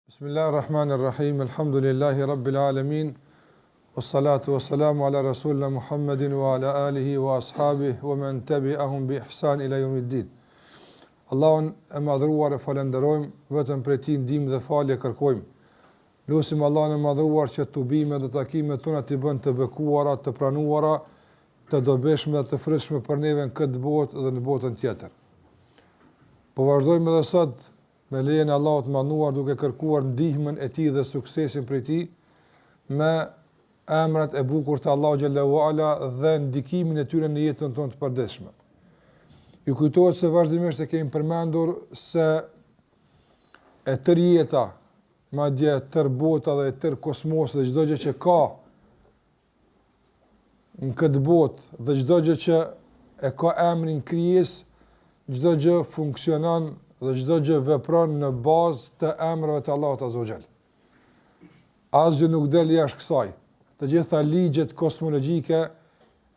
Bismillahir Rahmanir Rahim, Elhamdulillahi Rabbil Alamin, wassalatu wassalamu ala Rasulina Muhammedin wa ala alihi wa ashabihi wa men tabi'ahum bi ihsan ila yawmiddin. Allahun e madhëruar e falënderojmë, vetëm prej tij ndihmë dhe falje kërkojmë. Lusim Allahun e madhëruar që tubimet dhe takimet tona t'i bën të bekuara, të pranuara, të dobishme dhe të frytshme për neve në këtë botë dhe në botën tjetër. Po vazhdojmë edhe sot me lejen e Allahut të Madhëruar duke kërkuar ndihmën e Tij dhe suksesin prej Tij me emrat e bukur të Allahut xhelle ue ala dhe ndikimin e tyre në jetën tonë të përditshme. Ju kujtohet se vazhdimisht e kemi përmendur se e tërë jeta, madje e tërë bota dhe e tërë kosmosi dhe çdo gjë që ka në këtë botë dhe çdo gjë që e ka emrin krijesë, çdo gjë funksionon dhe çdo gjë vepron në bazë të emrave të Allahut Azza wa Jall. Asgjë nuk del jashtë kësaj. Të gjitha ligjet kosmologjike,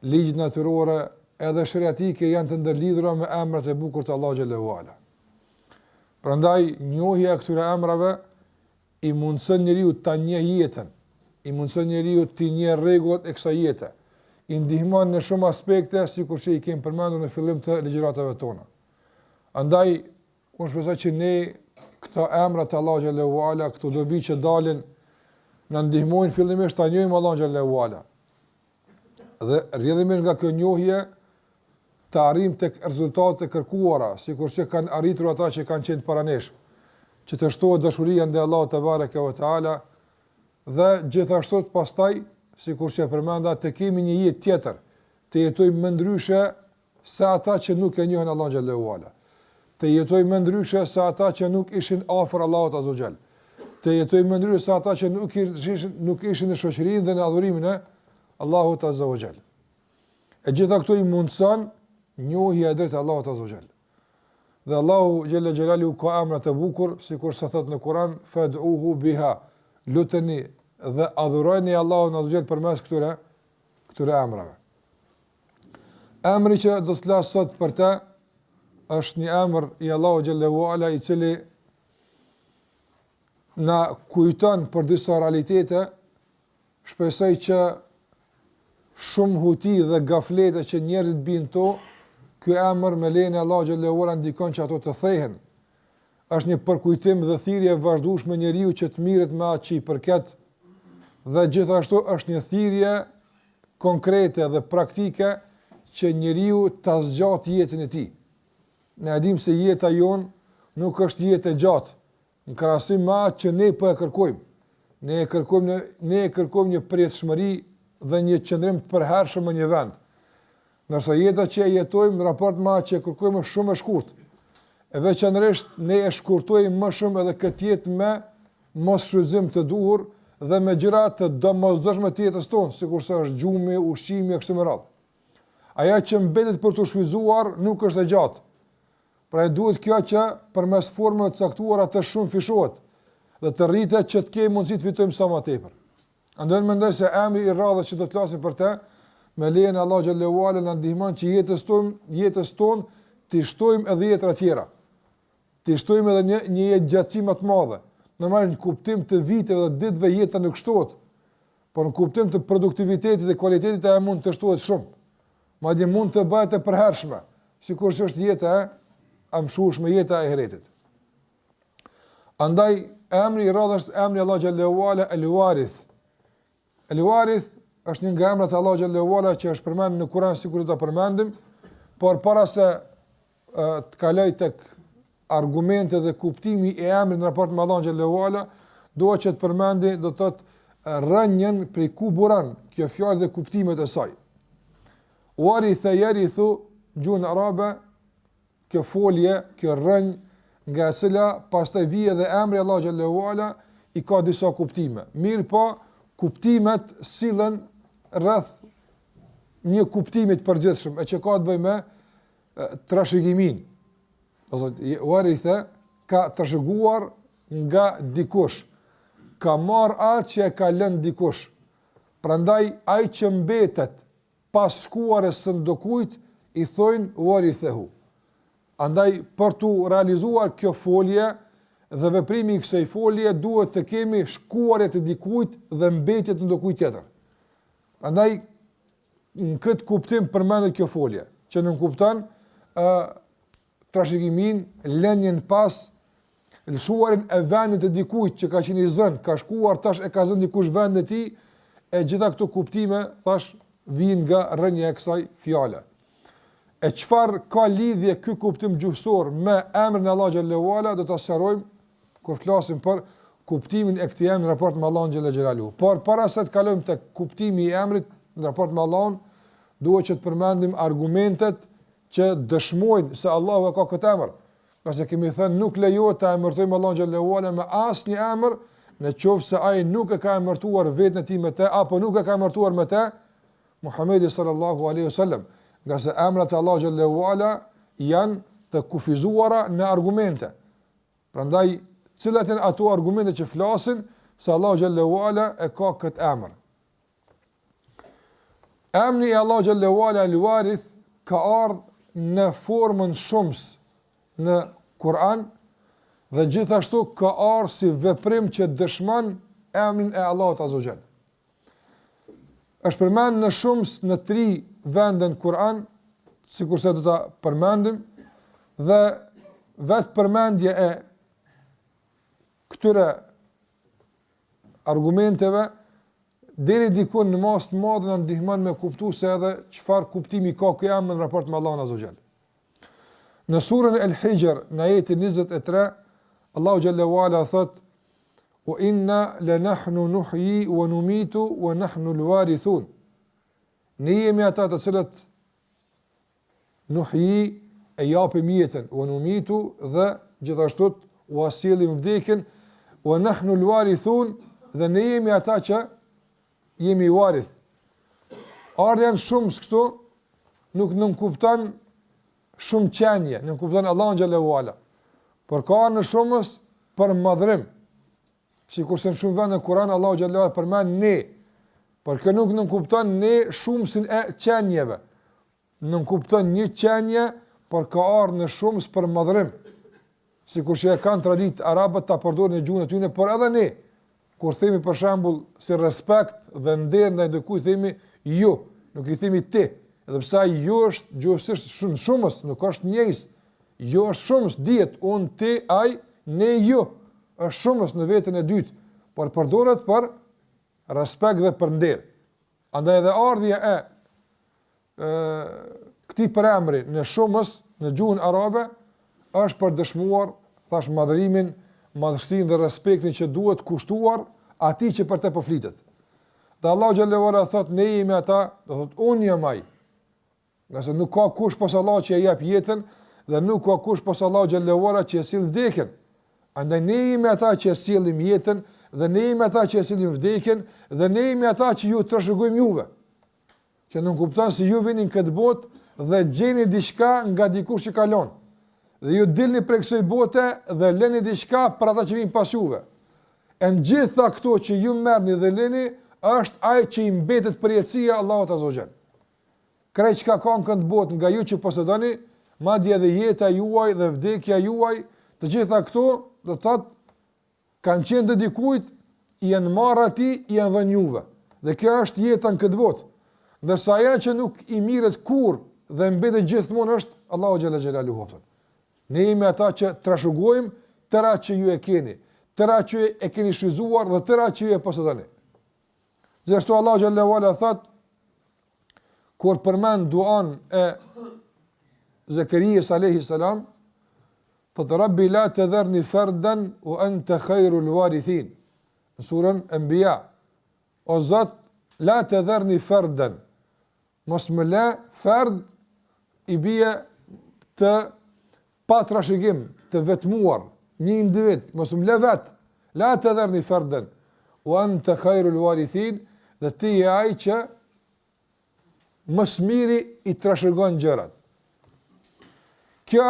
ligjet natyrore, edhe sheriatike janë të ndërlidhura me emrat e bukur të Allahut xhelle ue ala. Prandaj njohja e këtyre emrave i mundëson njeriut ta njeh jetën, i mundëson njeriut t'i njeh rregullat e kësaj jete, i ndihmon në shumë aspekte sikur që i kemi përmendur në fillim të ligjëratave tona. Andaj unë shpresoj që ne këto emra të Allahut xhelle ue ala, këto dobi që dalin na ndihmojnë fillimisht ta njohim Allahun xhelle ue ala. Dhe rrjedhimisht nga kjo njohje të arrijmë tek rezultatet e kërkuara, sikur që kanë arritur ata që kanë qenë para nesh, që të shtohet dashuria ndaj Allahut tebareke ve teala dhe gjithashtu pastaj, sikur që e përmenda, të kemi një jetë tjetër, të jetojmë më ndryshe se ata që nuk e njohin Allahun xhelle ue ala. Të jetojmë më ndryshe se ata që nuk ishin afër Allahut azze ue xhel. Të jetojmë më ndryshe se ata që nuk ishin nuk ishin në shoqërinë dhe në adhurimin e Allahut azze ue xhel. E gjitha këto i mundëson njohja e drejtë e Allahut azze ue xhel. Dhe Allahu xhelle xhelaluhu ka emra të bukur, sikurse thotë në Kur'an, fad'uhu biha. Luteni dhe adhurojeni Allahun azze ue xhel përmes këtyre këtyre emrave. Emri që do të flas sot për të është një emër i Allahut xhelle ue ala i cili na kujton për disa realitete, shpresoj që shumë huti dhe gaflete që njerëzit bien në to, ky emër me lejen e Allahut xhelle ue ala ndikon që ato të thehen. Është një përkujtim dhe thirrje e vazhdueshme njeriut që të merret me atë që i përket dhe gjithashtu është një thirrje konkrete dhe praktike që njeriu ta zgjatë jetën e tij. Ne e dimë se jeta jonë nuk është jetë e gjatë në krahasim me atë që ne po e kërkojmë. Ne e kërkojmë në ne e kërkojmë një përjetshmëri dhe një qëndrim të përhershëm në një vend. Ndërsa jeta që e jetojmë në raport me atë që e kërkojmë është shumë e shkurtë. E veçanërisht ne e shkurtojmë më shumë edhe këtë jetë me mosshfrytëzim të duhur dhe me gjëra të domosdoshme të jetës tonë, sikurse është gjumi, ushqimi e kështu me radhë. Ajo që mbetet për t'u shfrytëzuar nuk është e gjatë. Pra e duhet kjo që përmes formave të caktuara të shumëfishohet dhe të rritet që të kemi mundësi të fitojmë sa më tepër. Andaj mendoj se emri i radhës që do të flasim për të, me lejen e Allahut xhelle ue ala na ndihmon që jetës tonë, jetës tonë t'i shtojmë edhe jetëra tjera. T'i shtojmë edhe një një jetëgjatësi më të madhe. Normalisht në kuptim të viteve dhe ditëve jeta nuk shtohet, por në kuptim të produktivitetit dhe kualitetit ajo mund të shtohet shumë. Madje mund të bëhet e përhershme, sikurse është jeta e amshueshme, jeta e ahiretit. Andaj emri i radhës është emri Allahu xhelle ue ala El Warith. El Warith është një nga emrat e Allahut xhelle ue ala që është përmendur në Kur'an sikur do ta përmendim, por para se të kaloj tek argumente dhe kuptimi i emrit në raport me Allahun xhelle ue ala, dua që të përmendi do të thotë rrënjën prej ku buron kjo fjalë dhe kuptimet e saj. Waritha yarithu gjuhën arabe Kjo folje, kjo rrënjë nga e cila pastaj vije edhe emri Allahu xhelle ue ala i ka disa kuptime. Mirëpo, kuptimet sillen rreth një kuptimi të përgjithshëm e që ka të bëjë me trashëgiminë. Do thotë waritha ka trashëguar nga dikush. Ka marrë atë që e ka lënë dikush. Prandaj ai që mbetet pas shkuarjes së ndokujt i thojnë warithehu. Andaj për t'u realizuar kjo folje dhe veprimi i kësaj folje duhet të kemi shkuarje të dikujt dhe mbetje të ndokujt tjetër. Prandaj në këtë kuptim përmendet kjo folje, që nënkupton ë trashëgiminë, lënien pas, lëshuarin e vendit të dikujt që ka qenë i zënë, ka shkuar tash e ka zënë dikush vendin e tij, e gjitha këto kuptime thash vijnë nga rrënja e kësaj fjale. E çfarë ka lidhje ky kuptim gjuhësor me emrin e Allahut xhelle ue ala, do ta sqarojmë kur flasim për kuptimin e këtij emri në raport me Allahun xhelle xhelaluhu. Por para se të kalojmë tek kuptimi i emrit në raport me Allahun, duhet që të përmendim argumentet që dëshmojnë se Allahu e ka këtë emër. Ngase kemi thënë nuk lejohet ta emërtojmë Allahun xhelle ue ala me asnjë emër, në qoftë se ai nuk e ka emërtuar veten e tij me të apo nuk e ka emërtuar me të Muhamedi sallallahu alaihi wasallam, ngase emrat e Allahut xhelle ue ala janë të kufizuara në argumente. Prandaj, cilat janë ato argumente që flasin se Allahu xhelle ue ala e ka këtë emër? Emri i Allahut xhelle ue ala El-Warith ka ardhur në formën shumës në Kur'an dhe gjithashtu ka ardhur si veprim që dëshmon emrin e Allahut azze ue xhel. Është përmend në shumës në tri vende në Kur'an, sikurse do ta përmendim, dhe vetë përmendja e këtyre argumenteve deri diku në masë të madhe na ndihmon me kuptu se edhe çfarë kuptimi ka ky emër në raport me Allahun azze ue xhel. Në surën El Hixhr, në ajetin 23, Allahu xhelle ue ala thotë Wa inna la nahnu nuhyi wa numitu wa nahnu al-warithun. Ne jemi ata të cilët nuhyi e japim jetën, wa numitu dhe gjithashtu ua sjellim vdekjen, wa nahnu al-warithun dhe ne jemi ata që jemi warith. Ardhja në shumës këtu nuk nënkupton shumë qenie, nënkupton Allahun xhelle ue ala. Por ka ardhur në shumës për madhrim. Sikurse në shumë vende në Kur'an Allahu xhelle ue ala përmend ne. Por kjo nuk nënkupton ne shumësin e qenieve. Nënkupton një qenie, por ka ardhur në shumës për madhrim. Sikur që e kanë traditë arabët ta përdorin në gjuhën e tyre, por edhe ne kur themi për shembull si respekt dhe nder ndaj dikujt themi ju, nuk i themi ti, edhe pse ai ju është gjuhësisht shumë shumës, nuk është njëjës. Ju është shumës, dihet unë ti ai, ne ju është shumës në vetën e dytë, por përdoret për respekt dhe për nder. Andaj edhe ardhja e këtij përemri në shumës në gjuhën arabe është për dëshmuar thash madhërimin, madhështinë dhe respektin që duhet kushtuar atij që për të po flitet. Dhe Allahu xhelle ue ala thot ne jemi ata, do thot unë jam ai. Ngase nuk ka kush pos Allahut që e jep jetën dhe nuk ka kush pos Allahut xhelle ue ala që e sjell vdekjen. Andaj ne jemi ata që e sjellim jetën dhe ne jemi ata që e sjellim vdekjen dhe ne jemi ata që ju trashëgojmë juve. Që nënkupton se ju vini në këtë botë dhe gjeni diçka nga dikush që ka lënë. Dhe ju dilni prej kësaj bote dhe lëni diçka për ata që vijnë pas juve. E në gjitha këto që ju merrni dhe lëni, është ai që i mbetet përjetësia Allahut azze ue xhel. Krejt çka ka në këtë botë nga ju që posedoni, madje edhe jeta juaj dhe vdekja juaj, të gjitha këto do të thotë kanë qenë të dikujt, i janë marrë atij, i janë dhënë juve. Dhe kjo është jeta në këtë botë. Ndërsa ajo që nuk i mirret kurrë dhe mbetet gjithmonë është Allahu xhelle xhelaluhu. Ne jemi ata që trashëgojmë tëra që ju e keni, tëra që e keni shfrytëzuar dhe tëra që ju e posedoni. Gjithashtu Allahu xhelle ue ala thot kur përmend duan e Zekerijes alayhi salam, Thotë Rabbi la tedherni ferden ue ente khajrul warithin. Në surën Enbija. O Zot, la tedherni ferden. Mos më le ferd i bie të pa trashëgim, të vetmuar, një individ, mos më le vet. La tedherni ferden. Ue ente khajrul warithin dhe ti je ai që më së miri i trashëgon gjërat. Kjo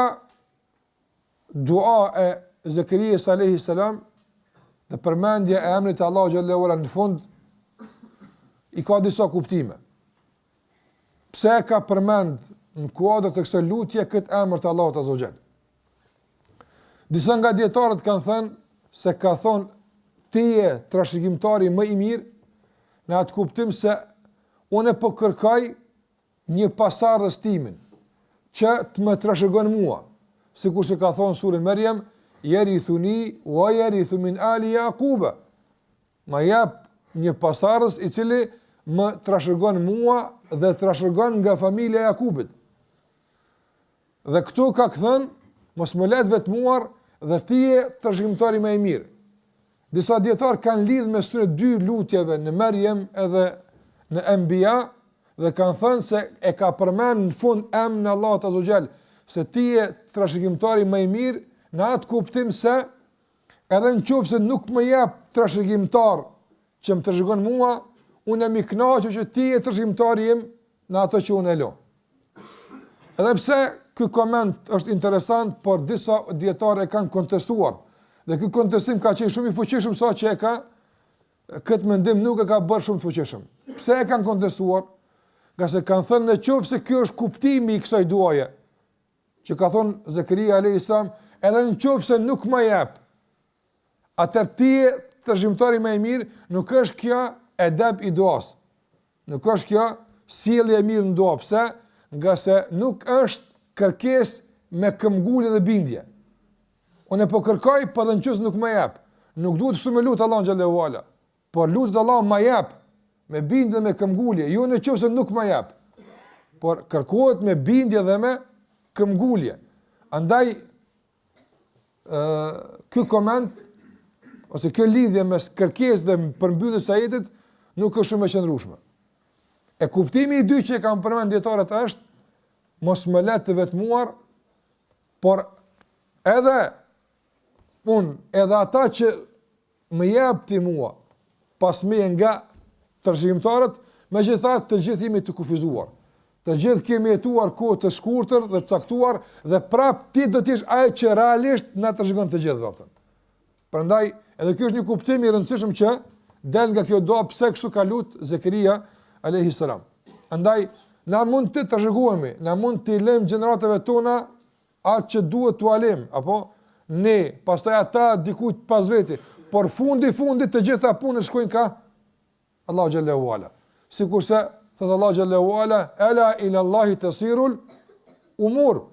dua e Zekerijes alayhi salam dhe përmendja e emrit të Allahut xhelle ue ala në fund i ka disa kuptime. Pse e ka përmend në kuadër të kësaj lutje këtë emër të Allahut azze ue xhel? Disa nga dijetarët kanë thënë se ka thonë ti je trashëgimtari më i mirë, në atë kuptim se unë po kërkoj një pasardhës timin, që të më trashëgon mua, sikurse ka thonë n'suren Merjem, jerithuni wa jerithu min ali Jakube, ma jep një pasardhës i cili më trashëgon mua dhe trashëgon nga familja e Jakubit. Dhe këtu ka thënë, mos më le të vetmuar dhe ti je trashëgimtari më i mirë. Disa dijetarë kanë lidhë mes këtyre dy lutjeve në Merjem edhe në Enbija dhe kanë thënë se e ka përmend në fund emrin e Allahut Azze ue Xhel, se ti je trashëgimtari më i mirë në atë kuptim se edhe në qoftë se nuk më jep trashëgimtar që më trashëgon mua, unë jam i kënaqur që ti je trashëgimtari im në ato që unë e lo. Edhe pse ky koment është interesant, por disa dijetarë e kanë kontestuar. Dhe ky kontestim ka qenë shumë i fuqishëm sa që e ka këtë mendim nuk e ka bërë shumë të fuqishëm. Pse e kanë kontestuar? Ngase kanë thënë në qoftë se ky është kuptimi i kësaj duaje, që ka thonë Zekeria alayhis salam, edhe në qoftë se nuk më jep, atëherë ti je trashëgimtari më i mirë, nuk është kjo edeb i duas. Nuk është kjo sjellje e mirë në dua, pse? Ngase nuk është kërkesë me këmbgulje dhe bindje. Unë po kërkoj, po edhe në qoftë se nuk më jep. Nuk duhet kështu me lut Allahun xhelle ue ala. Por lutet Allahu ma jep me bindje dhe me këmbgulje, jo në qoftë se nuk më jep. Por kërkohet me bindje dhe me këmbgulje. Andaj ë ky koment ose kjo lidhje mes kërkesës dhe përmbylljes së ajetit nuk është shumë e qëndrueshme. E kuptimi i dytë që e kanë përmend dijetarët është mos më le të vetmuar, por edhe unë, edhe ata që më jep ti mua, pas meje nga trashëgimtarët, megjithatë të gjithë jemi të kufizuar. Të gjithë kemi jetuar kohë të shkurtër dhe të caktuar dhe prap ti do të jesh ai që realisht na trashëgon të gjithë vaptën. Prandaj, edhe ky është një kuptim i rëndësishëm që del nga kjo dua pse kështu ka lut Zekeria alayhi salam. Andaj na mund të trashëgohemi, na mund t'i lëmë gjeneratave tona atë që duhet t'ua lëmë, apo ne, pastaj ata dikujt pas veti, por fundi fundit të gjitha punët shkojnë ka Allahu xhelle ue ala. Sikurse thotë Allahu xhelle ue ala, ela ila Allahi tesirul umur.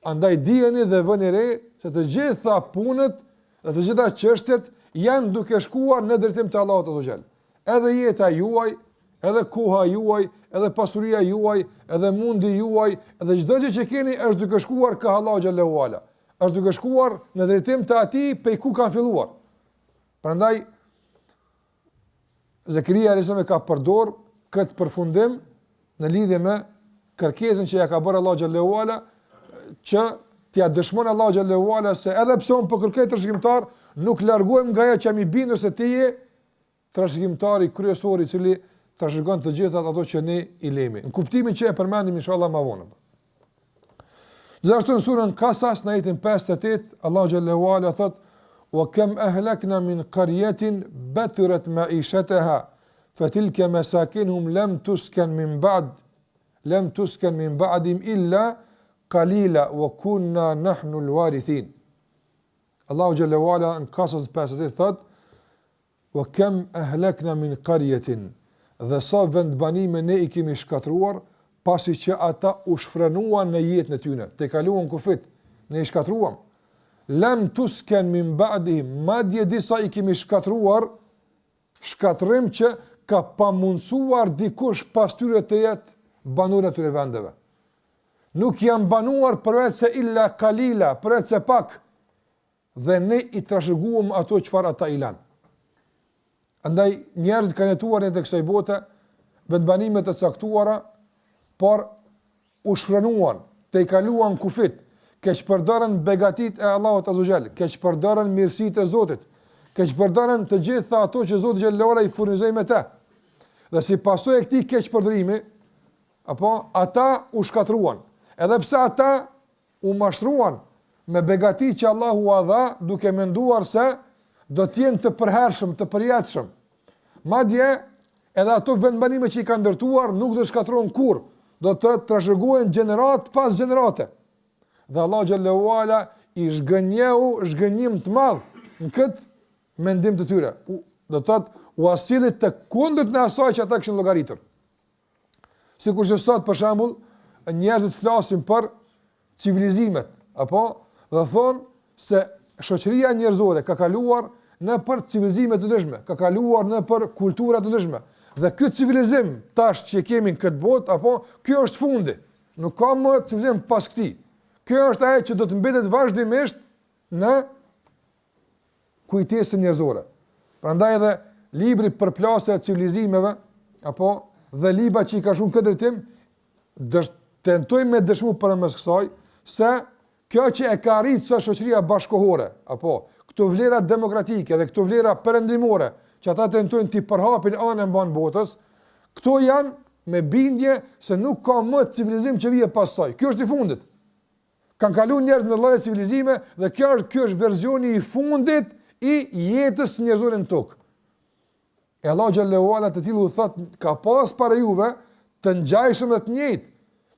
Andaj dijeni dhe vëni re se të gjitha punët dhe të gjitha çështjet janë duke shkuar në drejtim të Allahut azze ue xhel. Edhe jeta juaj, edhe koha juaj, edhe pasuria juaj, edhe mundi juaj, edhe çdo gjë që keni është duke shkuar ka Allahu xhelle ue ala. Është duke shkuar në drejtim të atij prej ku kanë filluar. Prandaj Zekeria alejhi selam e ka përdor këtë përfundim në lidhje me kërkesën që ja ka bërë Allahu xhelle ue ala që t'ia dëshmon Allahu xhelle ue ala se edhe pse unë po kërkoj trashëgimtar, nuk largohem nga ajo që jam i bindur se ti je trashëgimtari kryesor i cili trashëgon të gjitha ato që ne i lemi. Në kuptimin që e përmendim inshallah më vonë. Gjithashtu në surën Kasas në ajetin 58 Allahu xhelle ue ala thot wa kam ahlakna min qaryatin batirat ma'ishataha fatilka masakinuhum lam tuskan min ba'd lam tuskan min ba'dihim illa qalila wa kunna nahnu al-warithin Allahu xhelle ue ala në Kasas 58 thot Wa kem ahlakna min qaryatin, dhe sa vendbanime ne i kemi shkatërruar, pasi që ata u shfrenuan në jetën e tyre, tejkaluan kufijtë, ne i shkatërruam. Lam tuskan min ba'dihim, madje disa i kemi shkatërruar, shkatërrim që ka pamundësuar dikush pas tyre të jetë banor i atyre vendeve. Nuk janë banuar përveç se illa kalila, përveç se pak, dhe ne i trashëguam ato çfarë ata i lanë. Andaj njerëzit kanë jetuar në kësaj bote vendbanime të caktuara, por u shfrenuan, tejkaluan kufijtë, keqpërdorën begatitë e Allahut azze ue xhel, keqpërdorën mirësitë e Zotit, keqpërdorën të gjitha ato që Zoti xhelle ue ala i furnizoi me të. Dhe si pasojë e këtij keqpërdorimi, apo ata u shkatërruan. Edhe pse ata u mashtruan me begati që Allahu ua dha, duke menduar se do të jenë të përhershëm, të përjetshëm. Madje edhe ato vendbanime që i kanë ndërtuar nuk do të shkatërrohen kurrë, do të trashëgohen gjeneratë pas gjenerate. Dhe Allahu xhelle ue ala I zhgënjeu zhgënjim të madh në këtë mendim të tyre. U, do të thotë, ua solli të kundërtën e asaj që ata kishin llogaritur. Sikurse sot për shembull, njerëzit flasin për civilizimet, apo dhe thonë se shoqëria njerëzore ka kaluar nëpër civilizime të ndryshme, ka kaluar nëpër kultura të ndryshme. Dhe ky civilizim tash që kemi në këtë botë, apo ky është fundi. Nuk ka më civilizim pas këtij. Kjo është ajo që do të mbetet vazhdimisht në kujtesën njerëzore. Prandaj edhe libri Përplasja e civilizimeve apo dhe libra që i ka shkruar këtë drejtim, dësh tentojnë me dëshmu përmes kësaj se kjo që e ka arritur sot shoqëria bashkëkohore, apo këto vlera demokratike dhe këto vlera perëndimore që ata tentojnë t'i përhapin anë e mbanë botës, këto janë me bindje se nuk ka më civilizim që vije pas saj. Kjo është i fundit. Kanë kalu njerëz në lloje civilizime dhe kjo është kjo është versioni i fundit i jetës njerëzore në tokë. E Allahu xhelle ue ala të tillë u thot ka pas para juve të ngjajshëm dhe të njëjtë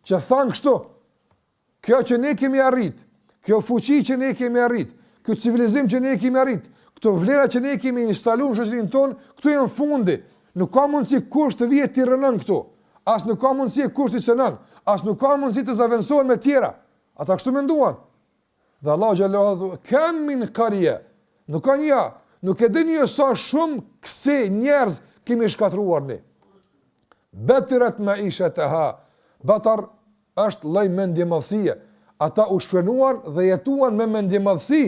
që thanë kështu. Kjo që ne kemi arrit, kjo fuqi që ne kemi arrit, ky civilizim që ne kemi arrit, këto vlera që ne kemi instaluar në shoqërinë tonë, këto janë fundi. Nuk ka mundësi kush të vijë t'i rrënon këto. As nuk ka mundësi kush t'i cenon, as nuk ka mundësi të zavendësohen me tjera. Ata kështu menduan. Dhe Allahu xhelle ue ala kem min qarya. Nuk ka një, nuk e dini ju sa shumë kësi njerëz kemi shkatërruar ne. Betirat maishataha. Batar është lloj mendjemadhësie. Ata u shfrenuan dhe jetuan me mendjemadhësi.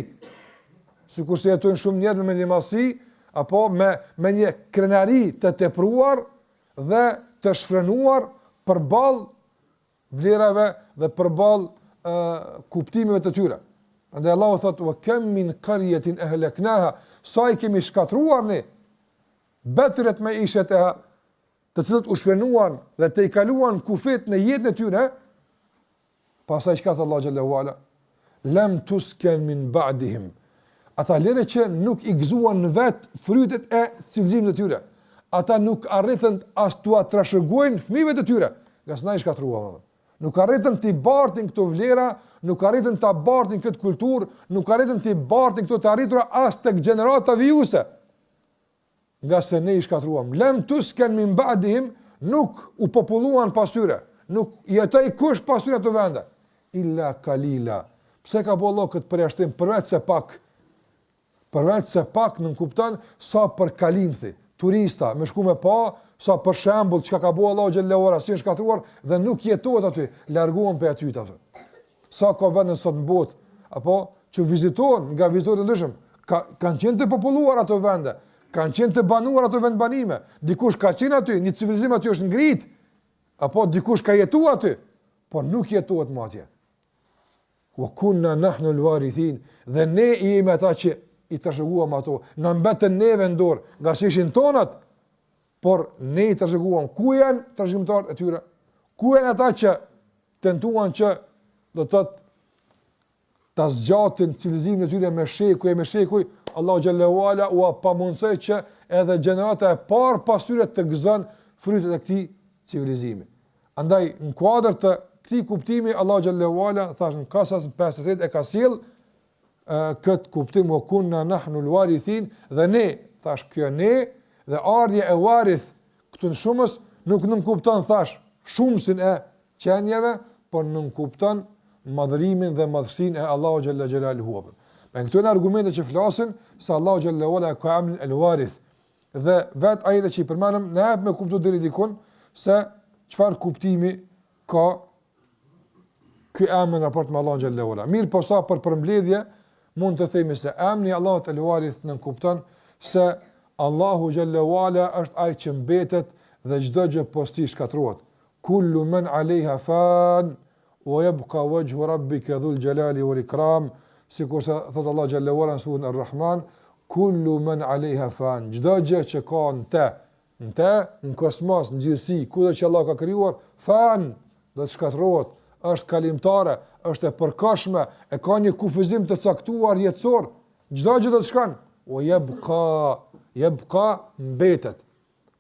Sikurse jetojnë shumë njerëz me mendjemadhësi, apo me me një krenari të tepruar dhe të shfrenuar përballë vlerave dhe përballë kuptimeve të tyre. Andaj Allahu thotë: "Wa kam min qaryatin ahlaknaha", sa i kemi shkatërruar ne betirat maishataha, të cilët u shfrenuan dhe tejkaluan kufijtë në jetën e tyre, pastaj çka thotë Allahu xhelle ue ala? Lam tuskan min ba'dihim. Ata lëre që nuk i gëzuan vet frytet e civilizimit të tyre. Ata nuk arritën as t'ua trashëgojnë fëmijëve të tyre, ngase na i shkatërruam. Nuk arritën t'i bartin këto vlera, nuk arritën ta bartin këtë kulturë, nuk arritën t'i bartin këto të arritura as tek gjenerata vijuese. Ngase ne i shkatërruam. Lem tusken min ba'dihim, nuk u populluan pas tyre, nuk jetoi kush pas tyre ato vende. Illa kalila. Pse ka bo Allahu këtë përjashtim përveç se pak? Përveç se pak nënkupton sa për kalimthi, turista, me shku me pa, sa për shembull çka ka bo Allahu xhelle ue ala, si janë shkatërruar dhe nuk jetohet aty, largohen prej aty aty. Sa ka vende sot në botë, apo që vizitohen nga vizitorë të ndryshëm, ka, kanë qenë të populluar ato vende, kanë qenë të banuar ato vendbanime, dikush ka qenë aty, një civilizim aty është ngrit, apo dikush ka jetuar aty, por nuk jetohet më atje. Wa kunna nahnu al-warithin, dhe ne jemi ata që i trashëguam ato, na mbetën neve në dorë, ngase ishin tonat, por ne i trashëguam. Ku janë trashëgimtarët e tyre? Ku janë ata që tentuan që do të thotë ta zgjatin civilizimin e tyre me shekuj e me shekuj, Allahu xhelle ue ala ua pamundësoi që edhe gjenerata e parë pas tyre të gëzon frytet e këtij civilizimi. Andaj në kuadër të këtij kuptimi Allahu xhelle ue ala thash në Kasas në 58 e ka sjell këtë kuptim wa kunna nahnu al-warithin dhe ne thash kjo ne dhe ardhja e warith këtu në shumës nuk nënkupton thash shumësin e qenieve, por nënkupton madhërimin dhe madhështinë e Allahu xhelle xhelaluhu. Me këto janë argumente që flasin se Allahu xhelle ue ala ka emrin El Warith dhe vet ajetet që i përmendëm na jep me kuptu deri dikun se çfarë kuptimi ka ky emër në raport me Allahun xhelle ue ala. Mirëpo sa për përmbledhje mund të themi se emri i Allahut El Warith nënkupton se Allahu xhelle ue ala është ai që mbetet dhe çdo gjë pos tij shkatërrohet. Kullu men alejha fan wa yabqa wajhu rabbika dhul jalali wal ikram, sikurse thotë Allahu xhelle ue ala në surën Ar-Rahman, kullu men alejha fan, çdo gjë që ka në të, në të, në kosmos, në gjithësi, kudo që Allahu ka krijuar, fan do të shkatërrohet, është kalimtare, është e përkohshme, e ka një kufizim të caktuar jetësor, çdo gjë do të shkon, wa yabqa, yabqa mbetet.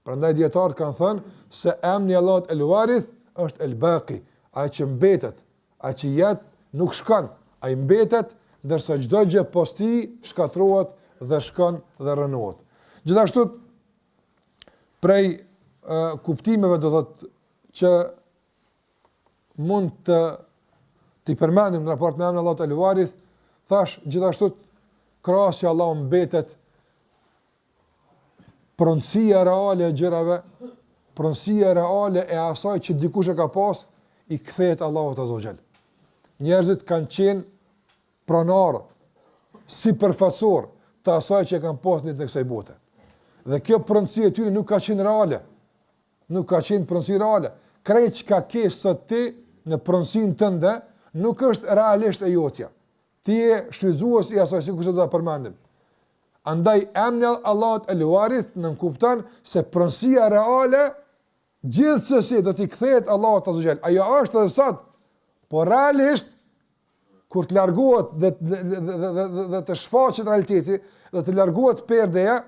Prandaj dijetarët kanë thënë se emri i Allahut El Warith është El Baqi, ai që mbetet, ai që jet nuk shkon, ai mbetet ndërsa çdo gjë pos tij shkatërrohet dhe shkon dhe rrënohet. Gjithashtu prej e, kuptimeve do thotë që mund të t'i përmendim në raport me emrin e Allahut El Warith, thash gjithashtu krahas që Allahu mbetet pronësia reale e gjërave, pronësia reale e asaj që dikush e ka pas, i kthehet Allahut Azza wa Jall. Njerëzit kanë qenë pronarë sipërfaqësor të asaj që e kanë pas në jetën e kësaj bote. Dhe kjo pronësi e tyre nuk ka qenë reale. Nuk ka qenë pronësi reale. Krejt çka ke sot ti në pronësinë tënde nuk është realisht e jotja. Ti je shfrytëzues i asaj sikurse do ta përmendim. Andaj emri i Allahut El Warith nënkupton se pronësia reale gjithsesi do t'i kthehet Allahut Azza wa Jall. Ajo është edhe sot, por realisht kur të largohet dhe dhe dhe dhe, dhe, dhe të shfaqet realiteti dhe të largohet perdeja,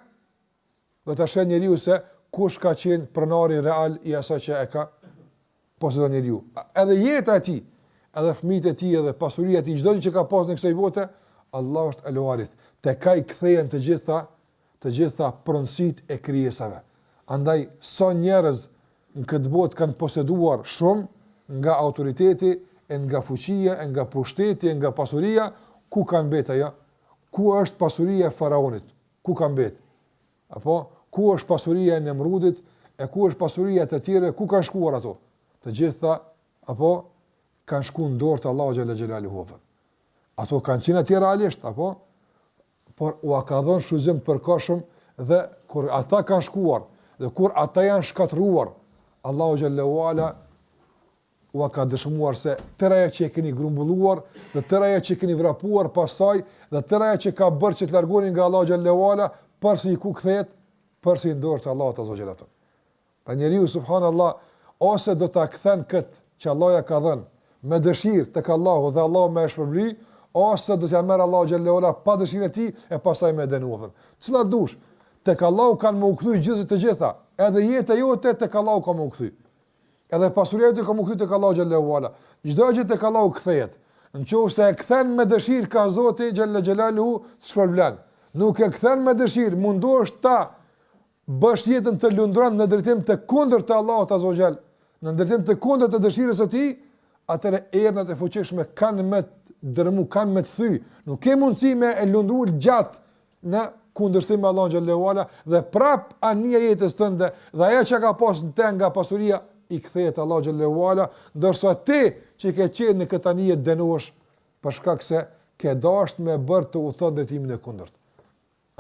do ta shohë njeriu se kush ka qenë pronari real i asaj që e ka poseduar njeriu. Edhe jeta e tij, edhe fëmijët e tij, edhe pasuria e tij, çdo gjë që ka pasur në kësaj bote, Allah është El Warith. Tek ai kthehen të gjitha, të gjitha pronësitë e krijesave. Andaj sa njerëz në këtë botë kanë poseduar shumë nga autoriteti e nga fuqia e nga pushteti e nga pasuria, ku kanë mbet ajo? Ku është pasuria e faraonit? Ku ka mbet? Apo ku është pasuria e Nemrudit e ku është pasuria e të tjerëve, ku kanë shkuar ato? Të gjitha apo kanë shkuar në dorë të Allahut xhalla xhelaluhu. Ato kanë qenë atje realisht, apo por ua ka dhënë shfrytëzim të përkohshëm dhe kur ata kanë shkuar dhe kur ata janë shkatërruar, Allahu xhalla uala ua ka dëshmuar se tërë ajo që e keni grumbulluar dhe tërë ajo që keni vrapuar pas saj dhe tërë ajo që ka bërë që të largoheni nga Allahu xhalla uala, përsëri ku kthehet, përsëri në dorë të Allahut azza xhalla. Pra njeriu subhanallahu ose do ta kthen kët që Allahu ja ka dhënë me dëshirë tek Allahu dhe Allahu me e shpërbly, ose do t'ia merr Allahu xhalla uala pa dëshirën e tij e pastaj me e dënu. Cila dush, tek Allahu kanë me u kthy gjithë të gjitha, edhe jeta jote tek Allahu ka me u kthy. Edhe pasuria jote ka me u kthy tek Allahu xhalla uala. Çdo gjë tek Allahu kthehet. Në qoftë se e kthen me dëshirë ka Zoti xhalla xhelaluhu, të shpërblen. Nuk e kthen me dëshirë, mundohesh ta bësh jetën të lundron në drejtim të kundërt të Allahut azza wa xhall, në drejtim të kundërt të dëshirës së tij, atëherë ernat e fuqishme kanë me të dërmu, kanë me të thy. Nuk ke mundësi me e lundru gjatë në kundërshtim me Allahun xhalla uala dhe prap anija e jetës tënde dhe ajo që ka pas në të nga pasuria i kthehet Allahut xhalla uala, ndërsa ti që ke qenë në këtë anije dënohesh për shkak se ke dashur me bërë të udhëton drejtimin e kundërt.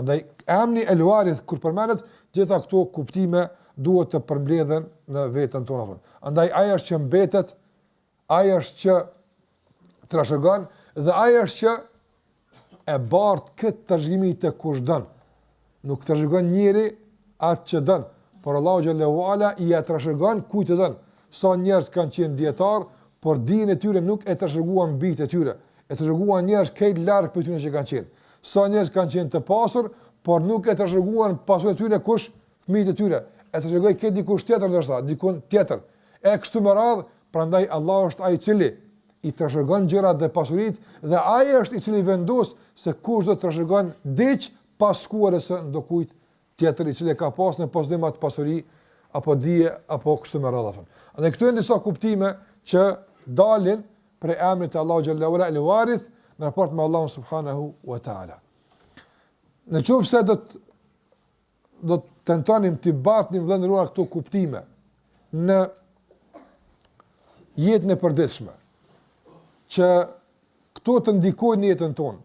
Andaj emri El Warith kur përmendet, gjitha këto kuptime duhet të përmbledhen në veten tonë. Andaj ai është që mbetet, ai është që trashëgon dhe ai është që e bart këtë trashëgimi te kush don. Nuk trashëgon njeri atë që don, por Allahu xhalla uala ia trashëgon kujt të don. Sa njerëz kanë qenë dijetarë, por dijen e tyre nuk e trashëguan bijtë e tyre, e trashëguan njerëz krejt larg prej tyre që kanë qenë. Sa njerëz kanë qenë të pasur, por nuk e trashëguan pasurinë e tyre kush? Fëmijët e tyre. E trashëgoi krejt dikush tjetër ndoshta, dikun tjetër. E kështu me radhë, prandaj Allahu është ai i cili i trashëgon gjërat dhe pasuritë dhe ai është i cili vendos se kush do të trashëgon diç pas shkuarjes së ndokujt tjetër i cili ka pas në posedim atë pasuri apo dije apo kështu me radhë. Andaj këto janë disa kuptime që dalin prej emrit të Allahut xhalla uala el Warith në raport me Allahun subhanahu wa taala. Në qoftë se do të do të tentonim t'i bartnim vëlla i nderuar këto kuptime në jetën e përditshme, që këto të ndikojnë në jetën tonë,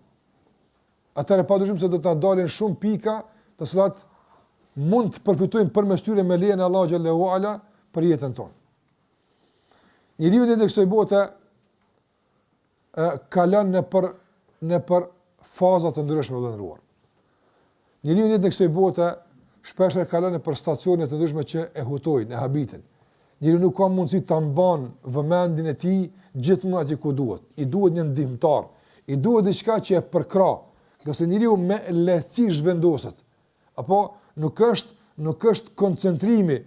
atëherë padyshim se do të na dalin shumë pika të cilat mund të përfitojmë përmes tyre me lejen e Allahut xhalla uala për jetën tonë. Njeriu në kësaj bote e kalon nëpër nëpër faza të ndryshme vëlla i nderuar. Njeriu në kësaj bote shpesh e kalon nëpër stacione të ndryshme që e hutojnë, e habitin. Njeriu nuk ka mundësi ta mban vëmendjen e tij gjithmonë aty ku duhet. I duhet një ndihmëtar, i duhet diçka që e përkrah, ngase njeriu me lehtësi zhvendoset. Apo nuk është nuk është koncentrimi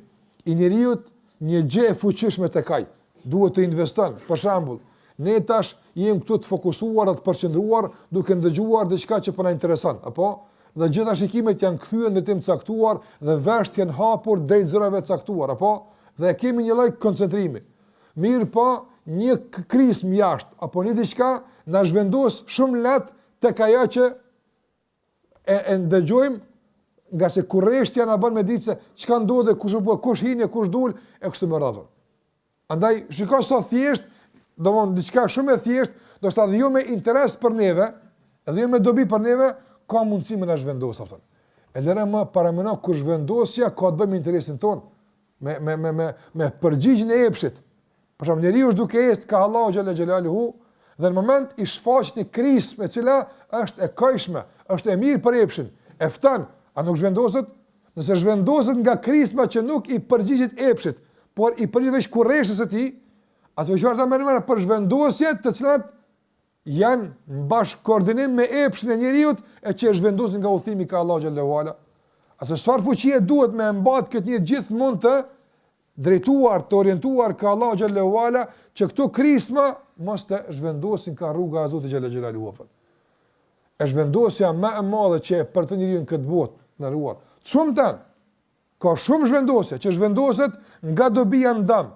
i njeriut një gjë e fuqishme tek ai. Duhet të investon. Për shembull, Ne tash jemi këtu të fokusuar dhe të përqendruar duke ndëgjuar diçka që po na intereson, apo? Dhe gjitha shikimet janë kthyer në drejtim të caktuar dhe veshët janë hapur drejt zërave të caktuar, apo? Dhe e kemi një lloj koncentrimi. Mirëpo, një krismë jashtë apo një diçka na zhvendos shumë lehtë tek ajo që e, e ndëgjojmë ngase kurreshtja na bën me ditë se çka ndodh e kush u bë, kush hini, kush dul e kështu me radhë. Andaj shiko sa thjesht, domthon diçka shumë e thjeshtë, ndoshta edhe jo me interes për neve, edhe jo me dobi për neve, ka mundësi me na zhvendos atë. E lëre më paramendo kur zhvendosja ka të bëjë me interesin tonë, me me me me me përgjigjen e epshit. Për shembull, njeriu është duke ecë ka Allahu xhele xhelaluhu dhe në moment i shfaqet një krismë e cila është e këndshme, është e mirë për epshin. E fton, a nuk zhvendoset? Nëse zhvendoset nga krisma që nuk i përgjigjet epshit, por i përgjigjet veç kurreshtjes së tij, atë çfarë ta merr për zhvendosje të cilat janë në bashkëkoordinim me epshin e njeriut e që e zhvendosin nga udhëtimi ka Allahu xhele ue ala. Atë çfarë fuqie duhet me e mbajt këtë njeri gjithmonë të drejtuar, të orientuar ka Allahu xhele ue ala, që këto krisma mos të zhvendosin ka rruga e Zotit xhele xhelaluhu. E zhvendosja më e madhe që e përjeton njeriu në këtë botë, të nderuar. Shumë të ka shumë zhvendosje që zhvendoset nga dobia në dëm,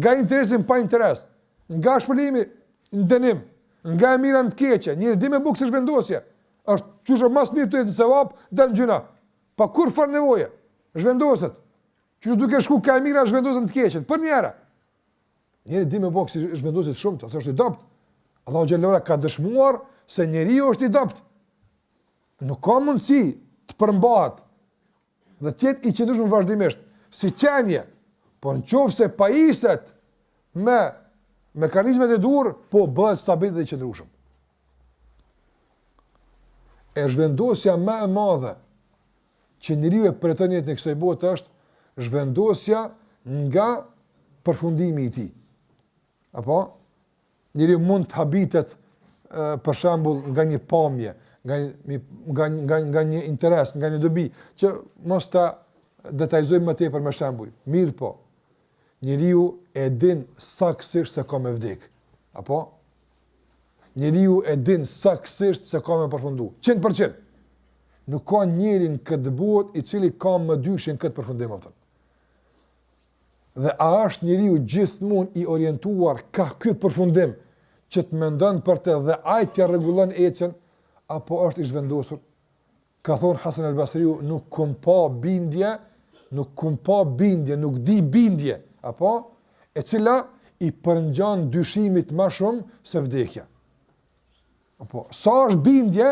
nga interesi në pa interes, nga shpërblimi në dënim, nga e mira në të keqe, njeri di me bo kësi zhvendosje, është qysh ma s'miri të jetë në sevap, del në gjynah, pa kurrfarë nevoje, zhvendoset, qysh duke shku ka e mira zhvendoset në të keqen, përnjëherë. Njeri di me bo kësi zhvendosje të shumta, se është i dobët. Allahu xhele ue ala ka dëshmuar se njeriu është i dobët. Nuk ka mundësi të përmbahet dhe të jetë i qëndrueshëm vazhdimisht si qenie, por në qoftë se pajiset me mekanizmet e duhur, po bëhet stabil dhe i qëndrueshëm. E zhvendosja më e madhe që njeriu e përjeton në jetën e kësaj bote është zhvendosja nga përfundimi i tij. Apo Njeriu mund të habitet për shembull nga një pamje, nga një nga nga nga një interes, nga një dobi që mos ta detajzojmë më tepër me shembuj. Mirëpo, njeriu e din saktësisht se ka me vdek. Apo njeriu e din saktësisht se ka me përfundu. 100%. Nuk ka njeri në këtë botë i cili ka mëdyshje në këtë përfundim atë. Dhe a është njeriu gjithmonë i orientuar ka ky përfundim që të mendon për të dhe ai t'ia rregullon ecjen apo është i zhvendosur? Ka thonë Hasan al-Basriu, nuk kum pa bindje, nuk kum pa bindje, nuk di bindje, apo e cila i përngjan dyshimit më shumë se vdekja. Apo sa është bindje,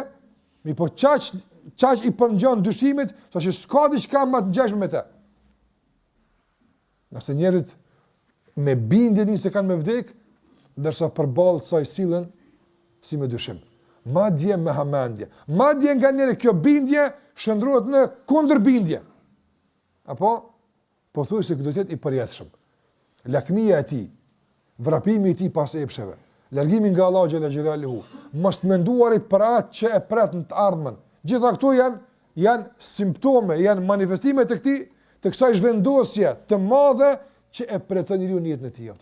mirëpo qaq qaq i përngjan dyshimit, saqë s'ka diçka më të ngjashme me të. Ngase njerëzit me bindje dinë se kanë me vdek, ndërsa përballë saj sillen si me dyshim. Madje me hamendje. Madje nganjëherë kjo bindje shndërrohet në kundërbindje. Apo, pothuajse do të jetë i përjetshëm. Lakmia e tij, vrapimi i tij pas epsheve, largimi nga Allahu xhele xhelaluhu, mos të menduarit për atë që e pret në të ardhmen. Gjitha këto janë janë simptome, janë manifestime të këtij, të kësaj zhvendosje të madhe që e përjeton njeriu në jetën e tij.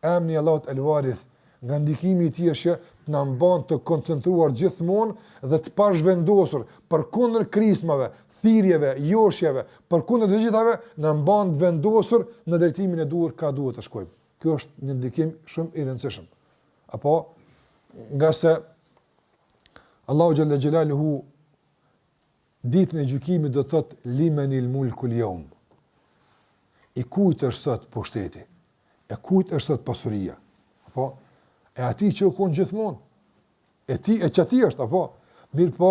Emri i Allahut El Warith, nga ndikimi i tij është që të na mban të koncentruar gjithmonë dhe të pazhvendosur përkundër krismave, thirrjeve, joshjeve, përkundër të gjithave, na mban të vendosur në drejtimin e duhur ka duhet të shkojmë. Ky është një ndikim shumë i rëndësishëm. Apo ngase Allahu xhele xhelaluhu ditën e gjykimit do të thotë limenil mulkul jeum. I kujt është sot pushteti? E kujt është sot pasuria? Apo e atij që u kon gjithmonë. E ti e qatij është, apo mirëpo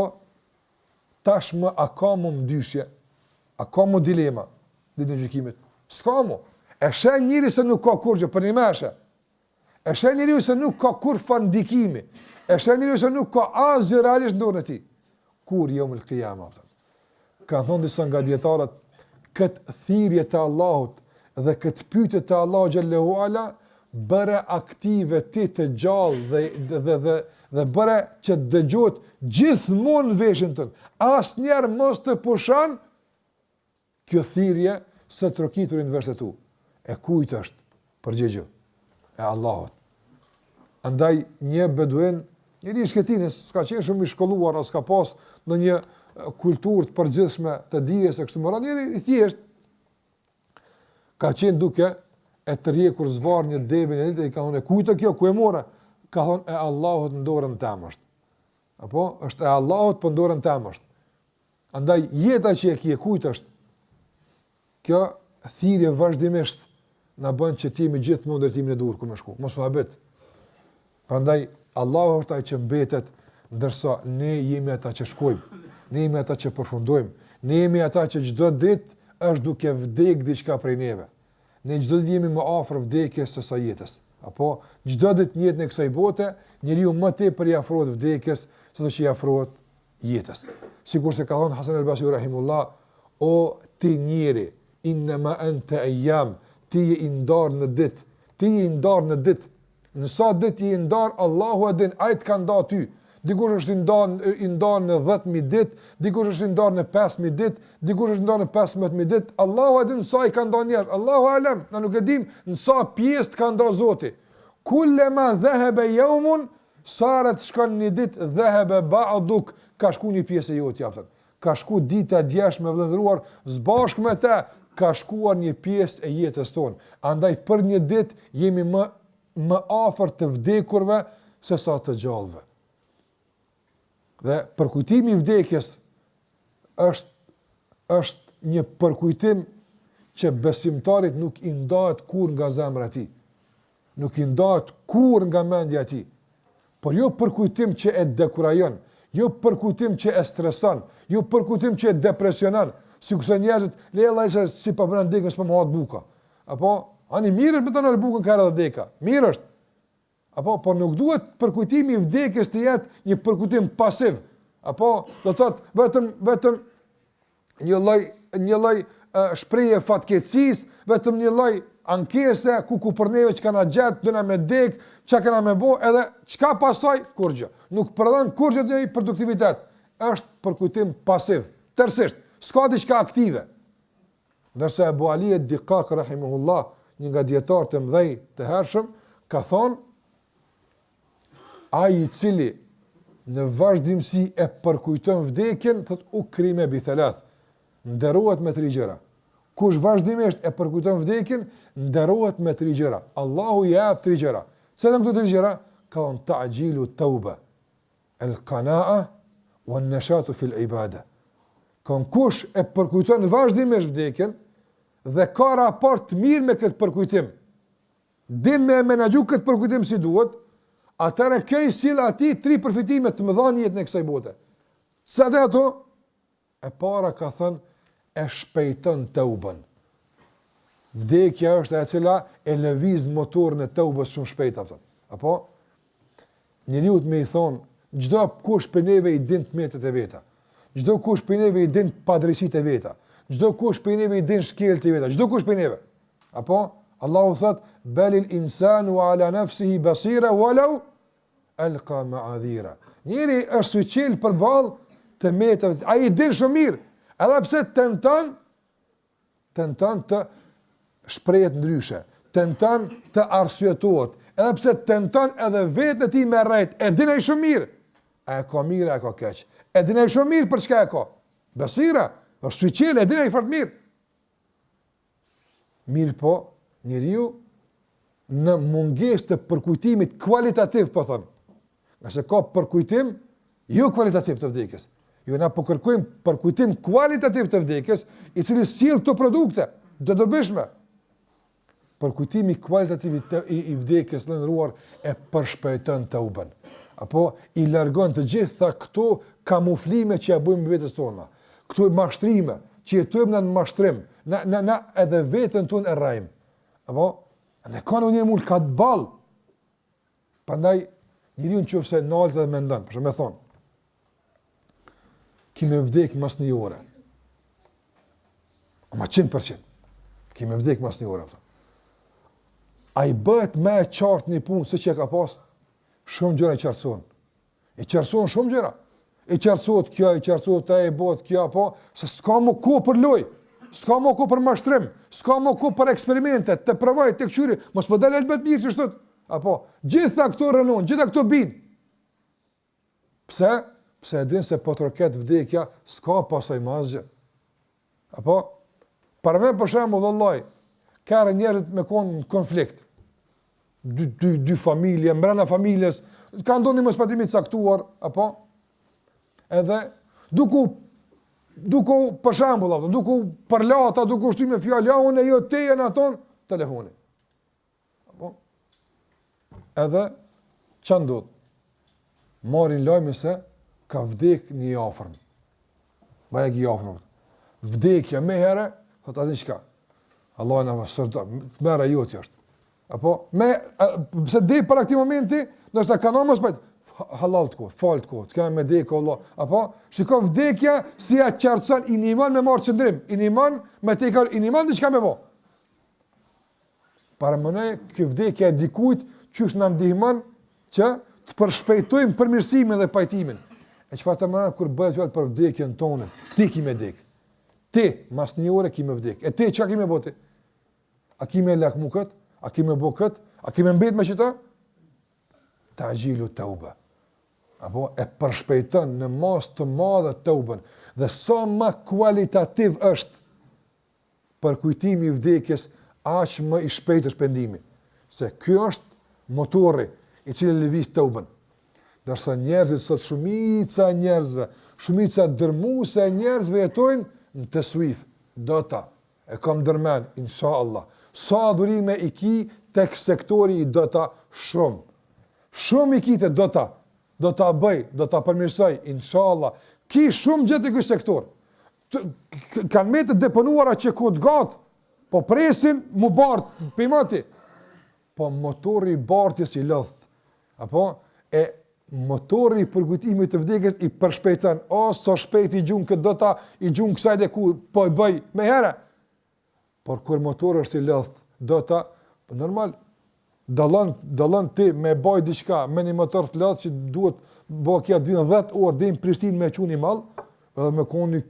tashmë a ka më mëdyshje? A ka më dilema ditën e gjykimit? S'ka më. E sheh njeri se nuk ka kurrgjë për një meshe. E sheh njeriu se nuk ka kurrfarë ndikimi. E sheh njeriu se nuk ka asgjë realisht në dorën e tij. Kur jeumul kijama, apo. Kanë thonë disa nga dijetarët këtë thirrje të Allahut dhe këtë pyetje të Allahut xhele ue ala bëre aktive ti të gjallë dhe dhe dhe dhe bëre që të dëgjohet gjithmonë në veshin tënd. Asnjëherë mos të pushon Kjo thirrje së trokituri në veshët e tu, e kujt është? Përgjigju, e Allahut. Andaj një beduin, njeri i shkretinës, s'ka qenë shumë i shkolluar, as ka pas ndonjë kulturë të përgjithshme të dijes e kështu me radhë, njeri i thjeshtë, ka qenë duke e tërhjekur zvarrë një deve një ditë e i ka thonë, e kujt kjo, ku e more? Ka thonë, e Allahut në dorën teme është. Apo, është e Allahut, po në dorën teme është. Andaj, jeta që e ki e kujt është? Kjo thirrje vazhdimisht na bën që të jemi gjithmonë në drejtimin e duhur ku me shku. Mos u habit. Prandaj Allahu është ai që mbetet, ndërsa ne jemi ata që shkojmë. Ne jemi ata që përfundojmë. Ne jemi ata që çdo ditë është duke vdek diçka prej neve. Ne çdo ditë jemi më afër vdekjes se sa jetës. Apo çdo ditë në jetën e kësaj bote, njeriu më tepër i afrohet vdekjes se sa që i afrohet jetës. Sikurse ka thënë Hasan al-Basri rahimullah, o ti njeri, innama anta ayyam, ti je i ndarë në ditë, ti je i ndarë në ditë. Në sa ditë je i ndarë, Allahu e din, ai të ka nda ty. Dikush është i ndarë i ndarë në 10000 ditë, dikush është i ndarë në 5000 ditë, dikush është i ndarë në 15000 ditë. Allahu e din sa i ka ndarë njerëz. Allahu alem, na nuk e dim në sa pjesë të ka ndarë Zoti. Kullama dhahaba yawmun Sa herë të shkon një ditë dhehebe ba'duk, ka shku një pjesë e jotja, a kupton. Ka shku dita e djeshme vëlla i nderuar, së bashku me te ka shkuar një pjesë e jetës tonë. Andaj për një ditë jemi më më afër të vdekurve se sa të gjallëve. Dhe përkujtimi i vdekjes është është një përkujtim që besimtarit nuk i ndahet kurrë nga zemra e tij. Nuk i ndahet kurrë nga mendja e tij. Por jo përkujtim që e dekurajon, jo përkujtim që e streson, jo përkujtim që e depresionon, sikurse njerëzit, le Allah se si pa bën dekën s'po më hahet buka. Apo, ani mirë është me ta nal bukën ka edhe deka. Mirë është. Apo, por nuk duhet përkujtimi i vdekjes të jetë një përkujtim pasiv. Apo, do të thotë vetëm vetëm një lloj një lloj shprehje fatkeqësisë, vetëm një lloj ankese ku ku për neve çka na gjet, dona me dek, çka kena me bo, edhe çka pastaj kurrgjë. Nuk prodhon kurrgjë të produktivitet. Është përkujtim pasiv, tërësisht. S'ka diçka aktive. Ndërsa Ebu Ali ed-Dikak rahimahullah, një nga dijetarët e mëdhenj të hershëm, ka thonë Ai i cili në vazhdimësi e përkujton vdekjen, thotë ukrime bi thalath, nderohet me tri gjëra. Kush vazhdimisht e përkujton vdekjen, nderohet me tri gjëra. Allahu i jep tri gjëra. Cilat janë këto tri gjëra? Ka thonë ta'xhilu tauba, el qanaa wa an-nashatu fil ibada. Ka thonë kush e përkujton vazhdimisht vdekjen dhe ka raport të mirë me këtë përkujtim, din me e menaxhu këtë përkujtim si duhet, atëherë kjo i sjell atij tri përfitime të mëdha në jetën e kësaj bote. Cilat janë ato? E para ka thënë e shpejton teubën. Vdekja është e cila e lëviz motorin e teubës shumë shpejt, apo. Apo njeriut me i thon, çdo kush prej neve i din të metat e veta. Çdo kush prej neve i din padrejësitë e veta. Çdo kush prej neve i din shkeljet e veta. Çdo kush prej neve. Apo Allahu thot belil insanu ala nafsihi basira walau alqa ma'adhira. Njeri është syçel përballë të metave, ai i din shumë mirë, edhe pse tenton tenton të shprehet ndryshe, tenton të arsyetohet, edhe pse tenton edhe veten e tij me rrejt, e din ai shumë mirë. A e ka mirë, a e ka keq. E din ai shumë mirë për çka e ka. Basira, është syçel, e din ai fort mirë. Mirëpo, njeriu në mungesë të përkujtimit kualitativ, po them, ngase ka përkujtim jo kualitativ të vdekjes. Jo, na po kërkojmë përkujtim kualitativ të vdekjes, i cili sjell këto produkte të dobishme. Përkujtimi kualitativ i, i, i vdekjes të nderuar e përshpejton teuben. Apo i largon të gjitha këto kamuflime që ja bëjmë vetes tona. Këto mashtrime që jetojmë në mashtrim, na na na edhe veten tonë e rrejmë. Apo ne ka një mund ka të ball. Prandaj njeriu në qoftë se nalet dhe mendon, për shembull me thon. Ki me vdek mas një ore. Ama 100%. Ki me vdek mas një ore. Apo. A i bëhet më e qartë një punë se që e ka pas? Shumë gjëra i qartësohen. I qartësohen shumë gjëra. I qartësohet kjo, i qartësohet ajo, i bëhet kjo, apo, se s'ka më kohë për lojë, s'ka më kohë për mashtrim, s'ka më kohë për eksperimente, të provoj, të këqyri, mos po del elbet mirë qështu. Apo, gjitha këto rrënohen, gjitha këto bin. Pse? Pse e din se po troket vdekja, s'ka pasoj më asgjë. Apo, paramendo për shembull vallahi, ka herë njerëzit me konë në konflikt, dy, dy, dy familje, mbrena familjes, ka ndodh një mospajtim i caktuar, apo, edhe, duke u, duke u, për shembull, apo, duke u përla ata, duke u shty me fjalë, ja, unë e jo te e në tonë, telefoni. Apo? Edhe, ça ndodh? Marrin lajmin se ka vdek një i afërm. Bajagi i afërm. Vdekja menjëherë, thot atë çka. Allah na vësër, të mera jotja është. Apo, me, a, pse deri para këtij momenti, ndoshta ka namaz pa, hallall të koftë, fal të koftë, të kena me dekë, Allah. Apo, shiko vdekja si ja qartëson, i ndihmon me marrë qëndrim, i ndihmon me te i ndihmon diçka me bo. Paramendo kjo vdekja e dikujt qysh na ndihmon që të përshpejtojmë përmirësimin dhe pajtimin. E çfarë të mendon kur bëhet fjalë për vdekjen tonë? Ti ki me dek. Ti mas një ore ki me vdek. E ti çka ki me bo ti? A ki me lakmu kët? A ki me bo kët? A ki me mbet me qita? Ta'xhilu teube. Apo e përshpejton në masë të madhe teuben. Dhe sa ma kualitativ është përkujtimi i vdekjes aq më i shpejtë është pendimi. Se ky është motori i cili lëviz teuben. Ndërsa njerëzit sot shumica e njerëzve, shumica dërmuese e njerëzve jetojnë në tesuif, do ta e kam ndërmend, inshallah. Sa adhurime i ki tek sektori i do ta shumë. Shumë i ki te do ta, do ta bëj, do ta përmirësoj, inshallah. Ki shumë gjë te ky sektor. kanë mbetë të deponuara që kohë t'gatë, po presin mu bart prej moti. Po motori i bartjes i lodht. Apo e motori i përkujtimit të vdekjes i përshpejton, o sa shpejt i gjun këtë do ta i gjun kësaj dhe ku po e bëj menjëherë. Por kur motori është i lodht, do ta po normal dallon dallon ti me baj diçka me një motor të lodht që duhet bëkja të vinë 10 orë deri në Prishtinë me çu ni mall, edhe me kon një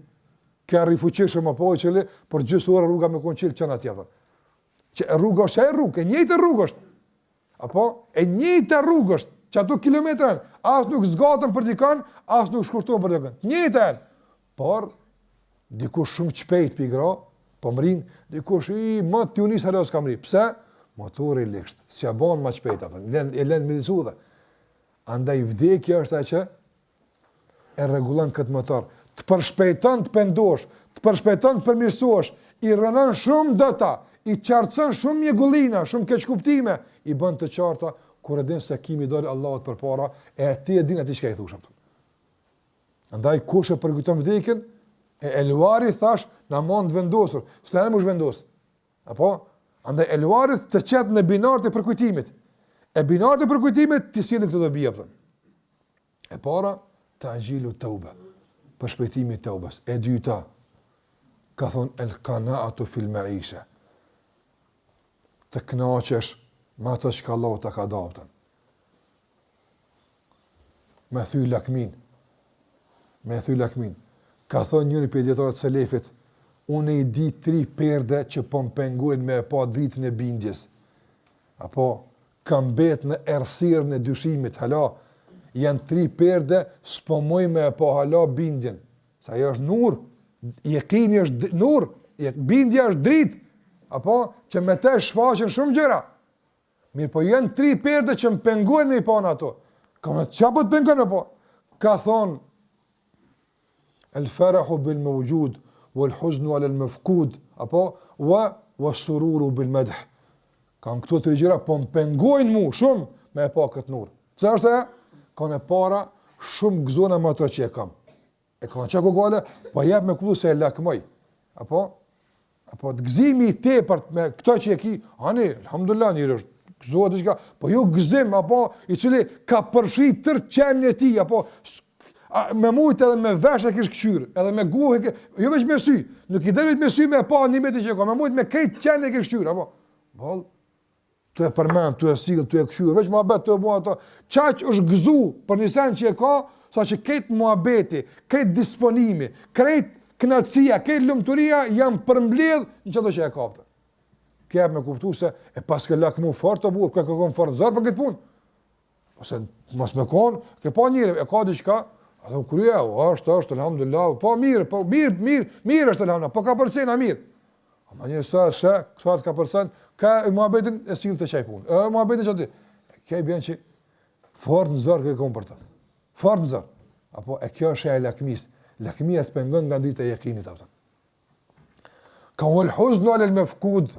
kerr i fuqishëm apo i cili për gjysmë ore rruga me kon çel çon atje apo. Që rruga është ajo rrugë, e njëjta rrugë është. Apo e njëjta rrugë është, që ato kilometra janë, as nuk zgaten për dikon, as nuk shkurtohen për dikon. Njëjta janë. Por dikush shumë shpejt pi gra, po mrin, dikush i më ti unis hala s'ka mri. Pse? Motori i ligsht, s'ja bën më shpejt apo, lën e lën midis udhë. Andaj vdekja është ajo që e rregullon këtë motor, të përshpejton të pendosh, të përshpejton të përmirësohesh, i rrënon shumë do ta, i qartëson shumë mjegullina, shumë keqkuptime, i bën të qarta kur e din se ki me i dal Allahut përpara, e ti e din atë çka i thush atë. Andaj kush e përkujton vdekjen, e el-varith thash na mban të vendosur, s'na më vendos. Apo andaj el-varith të qet në binarët e përkujtimit. E binarët e përkujtimit t'i sjellin këto dobi apo. E para, ta'xhilu teube, përshpejtimi i teubes. E dyta, ka thonë el kanaatu fil maishe, të knaqesh me ato që ka Allahu ta ka dhanë. Me thy lakmin, me thy lakmin. Ka thonë njëri prej dijetarëve të selefit, unë i di tri perde që po më pengojnë me e pa dritën e bindjes. Apo, kam mbet në errësirën e dyshimit, hala, janë tri perde, s'po muj me e pa hala bindjen. Se ajo është nur, jekini është nur, bindja është dritë, apo, që me te shfaqen shumë gjëra. Mirëpo janë tri perde që më pengojnë me i pa ato. Ka thonë, çka po të pengon me pa? Ka thonë, El farahu bil mawjud wal huznu ala al mafqud apo wa wa sururu bil madh. Ka thonë këto tri gjëra po më pengojnë mu shumë me e pa këtë nur. Pse është ajo? Ka thonë e para shumë gëzona me ato që e kam. E ka çka gale, po jep me kuptu se e lakmoj. Apo Apo të gëzimi i tepërt me këto që e ki, ani, alhamdulillah, njeri është gëzohet diçka, po jo gëzim, apo i cili ka përfshi tërë qenien e tij, apo a, me mujtë edhe me vesh e kish kqyrë, edhe me gojë, e kish, jo veç me sy, nuk i del me sy me pa nimetin që e ka, me mujtë me krejt qenien e kish kqyrë, apo, boll, tu e përmend, tu e sill, tu e kqyr, veç muhabet tu e bo ato. Qaq është gëzu për një sen që e ka, sa që krejt muhabeti, krejt disponimi, krejt kënaqësia, krejt lumturia janë përmbledh në qato që e ka. Kjo me kuptu se e paske lakmu fort o burrë, ke kon fort zor për këtë punë. Ose mos me kon, ke pa njeri, e ka diçka, edhe u krye, është, është, alhamdulillah, po mirë, po mirë, mirë, mirë është alhamdulillah, po ka përcen a mirë. Ama njeri sa se, sa të ka përcen, ka e muhabetin e sill te qaj punë. E muhabetin që aty. Kjo i bjen që fort në zor ke kon për të. Fort në zor. Apo e kjo është e lakmisë. Lakmia të pengon nga drita e jekinit, apo. Ka wal huznu ala al mafqud.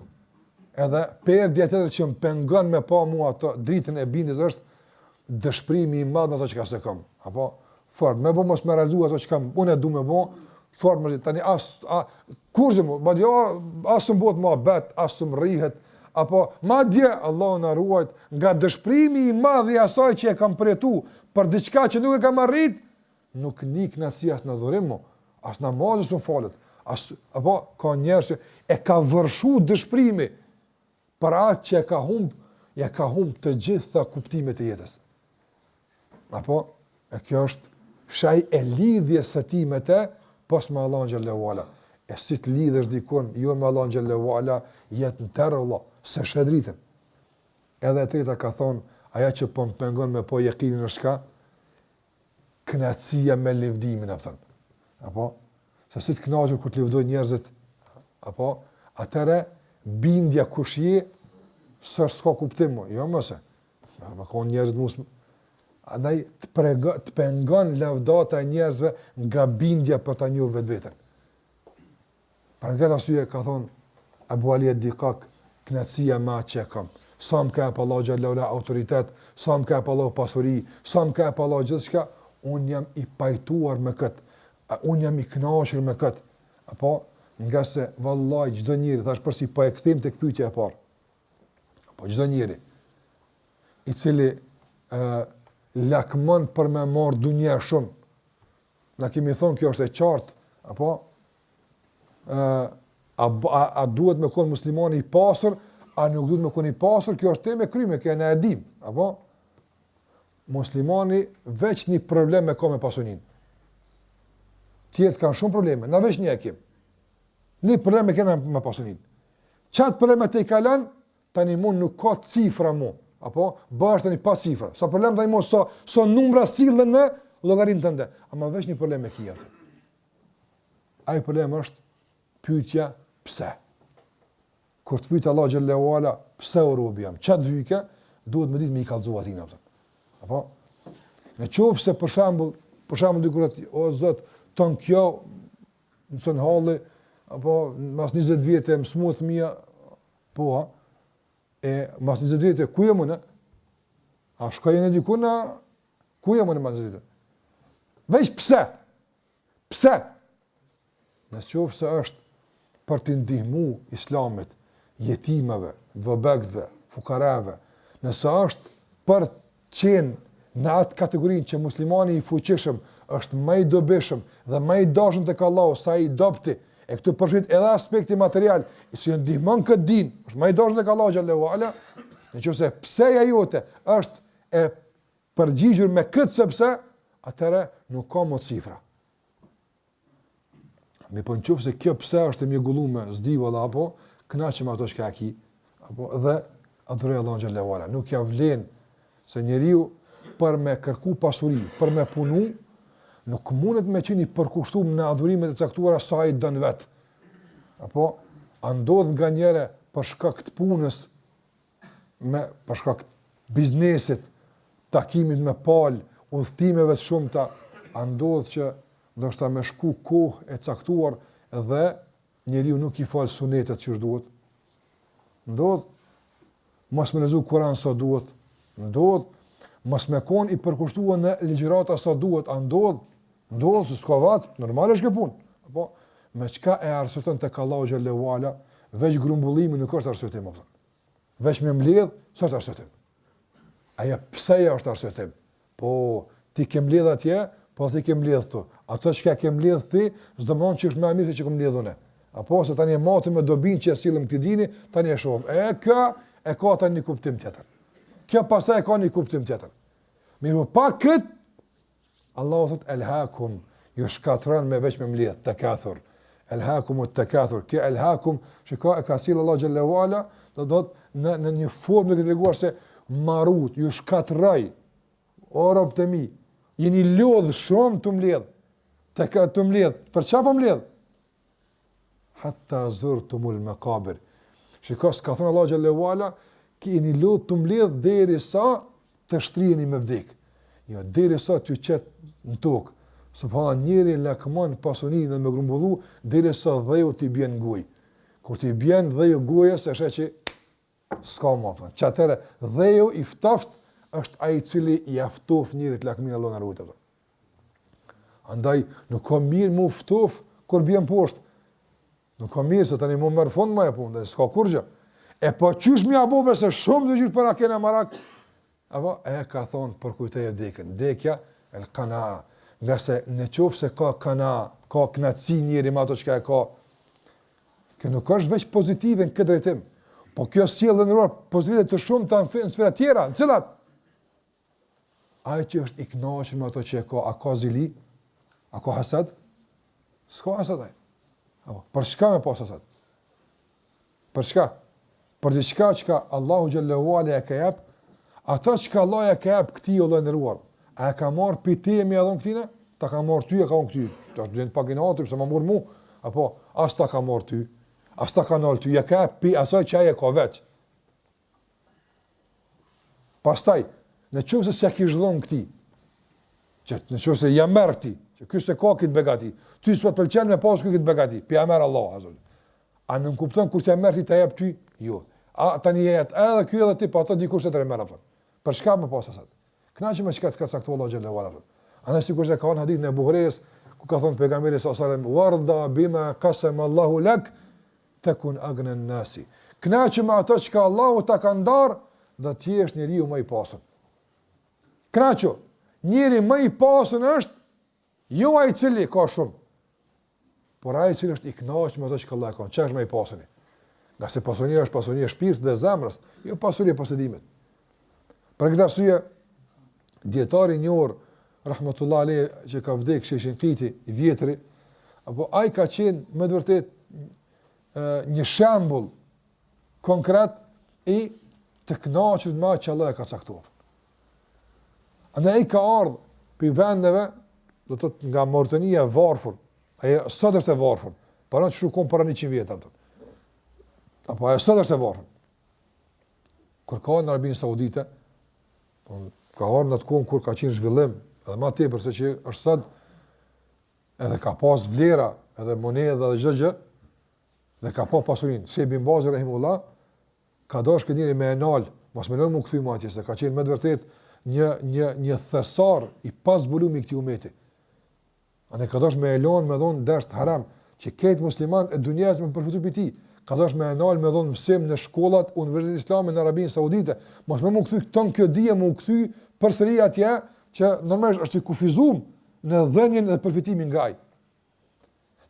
Edhe perdja tjetër që më pengon me pa mua ato dritën e bindjes është dëshpërimi i madh në ato çka s'e kam. Apo fort me bo mos me realizu ato çka unë e du me bo, fort më tani as a, kurrë më, madje as s'm bëhet muhabet, as s'm rrihet, apo madje Allahu na ruajt nga dëshpërimi i madh i asaj që e kam përjetu për diçka që nuk e kam arrit, Nuk ni kënaqësi as në adhurim mo, as namazi s'më falet, as, apo, ka njerëz që e ka vërshu dëshprimi për atë që e ka humb, ja ka humb të gjitha kuptimet e jetës. Apo, e kjo është shej e lidhjes së tij me te, pos me Allahun xhelle ue ala. E si të lidhesh dikun, jo me Allahun xhelle ue ala, jet në terr, Allah, s'e sheh dritën. Edhe e treta ka thonë, ajo që po më pengon me pa jekinin është çka, kënaqësia me lëvdimin, a kupton. Apo se si të kënaqur kur të lëvdojnë njerëzit, apo atëherë bindja kush je s'është s'ka kuptim më, jo më se. Me kon njerëzit mos andaj të prego, të pengon lavdata e njerëzve nga bindja për ta njohur vetveten. Për këtë arsye ka thonë Abu Ali ad-Dikak, kënaqësia me atë që e kam. Sa më ka jep Allahu xhelle ue ala autoritet, sa më ka jep Allahu pasuri, sa më ka jep Allahu gjithçka, unë jam i pajtuar me këtë. Unë jam i kënaqur me këtë. Apo ngase vallahi çdo njeri, thash përsëri po e kthejmë tek pyetja e parë. Apo çdo njeri i cili ë lakmon për me marr dunja shumë. Na kemi thonë kjo është e qartë, apo ë a, a, a duhet me kon muslimani i pasur, a nuk duhet me kon i pasur, kjo është temë e kryme, kjo ne e dim, apo muslimani veç një problem e ka me pasuninë. Tjerët kanë shumë probleme, na veç një e kem. Një problem e kena me pasuninë. Qat problem e tejkalon, tani mu nuk ka cifra mu, apo bëhesh tani pa cifra. S'a problem tani mu, sa, sa numra sillen në llogarinë tënde. Ama veç një problem e ki atë. Ai problem është pyetja pse. Kur të pyet Allahu xhelle ue ala pse o robi jem, ça të vyke, duhet me ditë me i kallzu atij apo. Apo në qoftë se për shembull, për shembull dikur atë o Zot, ton kjo më son halli, apo mas 20 vjetë më smut fëmija, po ha, e mas 20 vjetë ku jam unë? A shkoj në diku në ku jam unë mas 20 vjetë? Veç pse? Pse? Në qoftë se është për t'i ndihmu islamit, jetimeve, vobektve, fukareve, nëse është për të qenë në atë kategorinë që muslimani i fuqishëm është më i dobishëm dhe më i dashur tek Allahu se ai i dobti, e këtu përfshihet edhe aspekti material, i cili ndihmon këtë din, është më i dashur tek Allahu xhelle ue ala, në qoftë se pseja jote është e përgjigjur me këtë sepse, atëherë nuk ka më cifra. Mirëpo në qoftë se kjo pse është e mjegullume, s'di valla, apo, kënaqu me ato çka e ki, apo, dhe adhuroje Allahun xhelle ue ala. Nuk ja vlen se njeriu për me kërku pasuri, për me punu, nuk mundet me qenë i përkushtum në adhurimet e caktuara sa ai don vetë. Apo, a ndodh nganjëherë për shkak të punës, me për shkak të biznesit, takimit me palë, udhëtimeve të shumta, a ndodh që ndoshta me shku kohë e caktuar dhe njeriu nuk i fal sunetet qysh duhet? Ndodh mos me lexu Kur'an sa duhet? Ndodh mos me kon i përkushtuar në ligjërata sa duhet? A ndodh? Ndodh se s'ka vakt, normal është kjo punë. Apo me çka e arsyeton tek Allahu xhelle ue ala, veç grumbullimi nuk është arsyetim apo. Veç me mbledh, s'është arsyetim. Ajo pseja është arsyetim. Po ti ke mbledh atje, po ti ke mbledh këtu. Ato çka ke mbledh ti, s'do të thonë që është më mirë se që kam mbledh unë. Apo se tani e matim me dobinë që e sillim këtij dini, tani e shohim. E kjo e ka tani një kuptim tjetër. Kjo pastaj e ka një kuptim tjetër. Mirëpo pa kët Allahu thot elhakum, ju shkatërron me veç me mbledh, tekathur. Elhakum et-tekathur, kjo elhakum, shiko e ka sjellë Allahu xhelle ue ala, do të thotë në, në një formë duke treguar se marut, ju shkatërroi, o robët e mi, jeni lodhë shumë tu mbledh, të ka tu mbledh, për çka po mbledh? Hatta zurtumul mekabir. Shiko, s'ka thonë Allahu xhelle ue ala, jeni lodhë tu mbledh derisa të shtriheni me vdek. Jo, derisa t'ju qet në tokë. Subhanallah, njeri lakmon pasuninë dhe me grumbullu, derisa dheu t'i bjen në gojë. Kur t'i bjen dheu gojës, e sheh që s'ka më, thonë. Që atëherë, dheu i ftoft është ai i cili ia ftof njerit lakminë Allahu na ruajt. Andaj, nuk ka mirë m'u ftof kur bjen poshtë. Nuk ka mirë se tani më merr fund më e punë, dhe s'ka kurgjë. E po qysh me ia bo se shumë dhe gjysh para kena marak. Apo e ka thonë përkujtoje vdekjen. Vdekja el kana, ngase në qoftë se ka kana, ka knaqësi njeri me ato çka e ka. Kjo nuk është veç pozitive në këtë drejtim, po kjo sjell të nderuar pozitive të shumta në sfera tjera, në cilat? Ai që është i kënaqur me ato që e ka, a ka zili? A ka hasad? S'ka hasad ai. Apo, për çka me pas hasad? Për çka? Për diçka që Allahu xhelle ue ala e ka jep, ato çka Allahu e ka jep këtij o vëlla i nderuar, a e ka marr pi teje me ia dhon këtij? Ta ka marr ty e ka dhon këtij. Tash do të pak inati pse ma mur mu? Apo as ta ka marr ty, as ta ka nal ty, ja ka jep pi asaj që ai e ka veç. Pastaj, në qoftë se s'ja kish dhënë këtij, që në qoftë se ja merr këtij, që ky s'e ka këtë begati, ty s'po të pëlqen me pas ky këtë begati, po ja merr Allahu azze. A nënkupton kur t'ja merr ti ta jep ty? Jo. A tani jet edhe ky edhe ti, po ato dikush tjetër e merr apo. Për çka me pas hasad? Kënaqu me çka të ka caktuar Allahu xhelle ue ala. Andaj sikur se ka në hadithin e Ebu Hurejrës, ku ka thënë pejgamberi sallallahu alajhi wasallam, "Warda bima qasama Allahu lak" Tekun agnen nasi. Kënaqu me ato çka Allahu ta ka ndarë, do të jesh njeriu më i pasur. Kënaqu. Njeri më i pasur është jo ai i cili ka shumë, por ai i cili është i kënaqur me ato çka Allahu ka. Çka është më i pasur? Ngase pasuria është pasuri e shpirtit dhe zemrës, jo pasuri e posedimit. Për këtë arsye, dijetari i njohur rahmetullah alejh që ka vdek Shejh Shenkiti i vjetri, apo ai ka qenë me të vërtet një shembull konkret i të kënaqurit me atë që Allah e ka caktuar. Andaj ai ka ardhur prej vendeve, do të thotë nga Mauritania e varfër, ai sot është e varfër, para që shukon para 100 vjet apo. Apo ajo sot është e varfër. Kur ka në Arabinë Saudite, po ka ardhur në atë kohë kur ka qenë zhvillim, edhe më tepër se që është sot, edhe ka pas vlera, edhe monedha dhe çdo gjë, dhe ka pa pasurinë. Shejh Bin Bazi rahimullah ka dashur këtë njeri me e nal, mos me lënë m'u kthy më atje, se ka qenë me të vërtet një një një thesar i pazbulum i këtij umeti. Andaj ka dashur me e lon me dhon ders n'harem, që krejt muslimanët e dunjas me përfitu prej tij. Ka dashur me e nal me dhon mësim në shkollat Universitetit Islami në Arabinë Saudite. Mos me m'u kthy ton kjo dije m'u kthy përsëri atje që normalisht është i kufizuar në dhënien dhe përfitimin nga ai.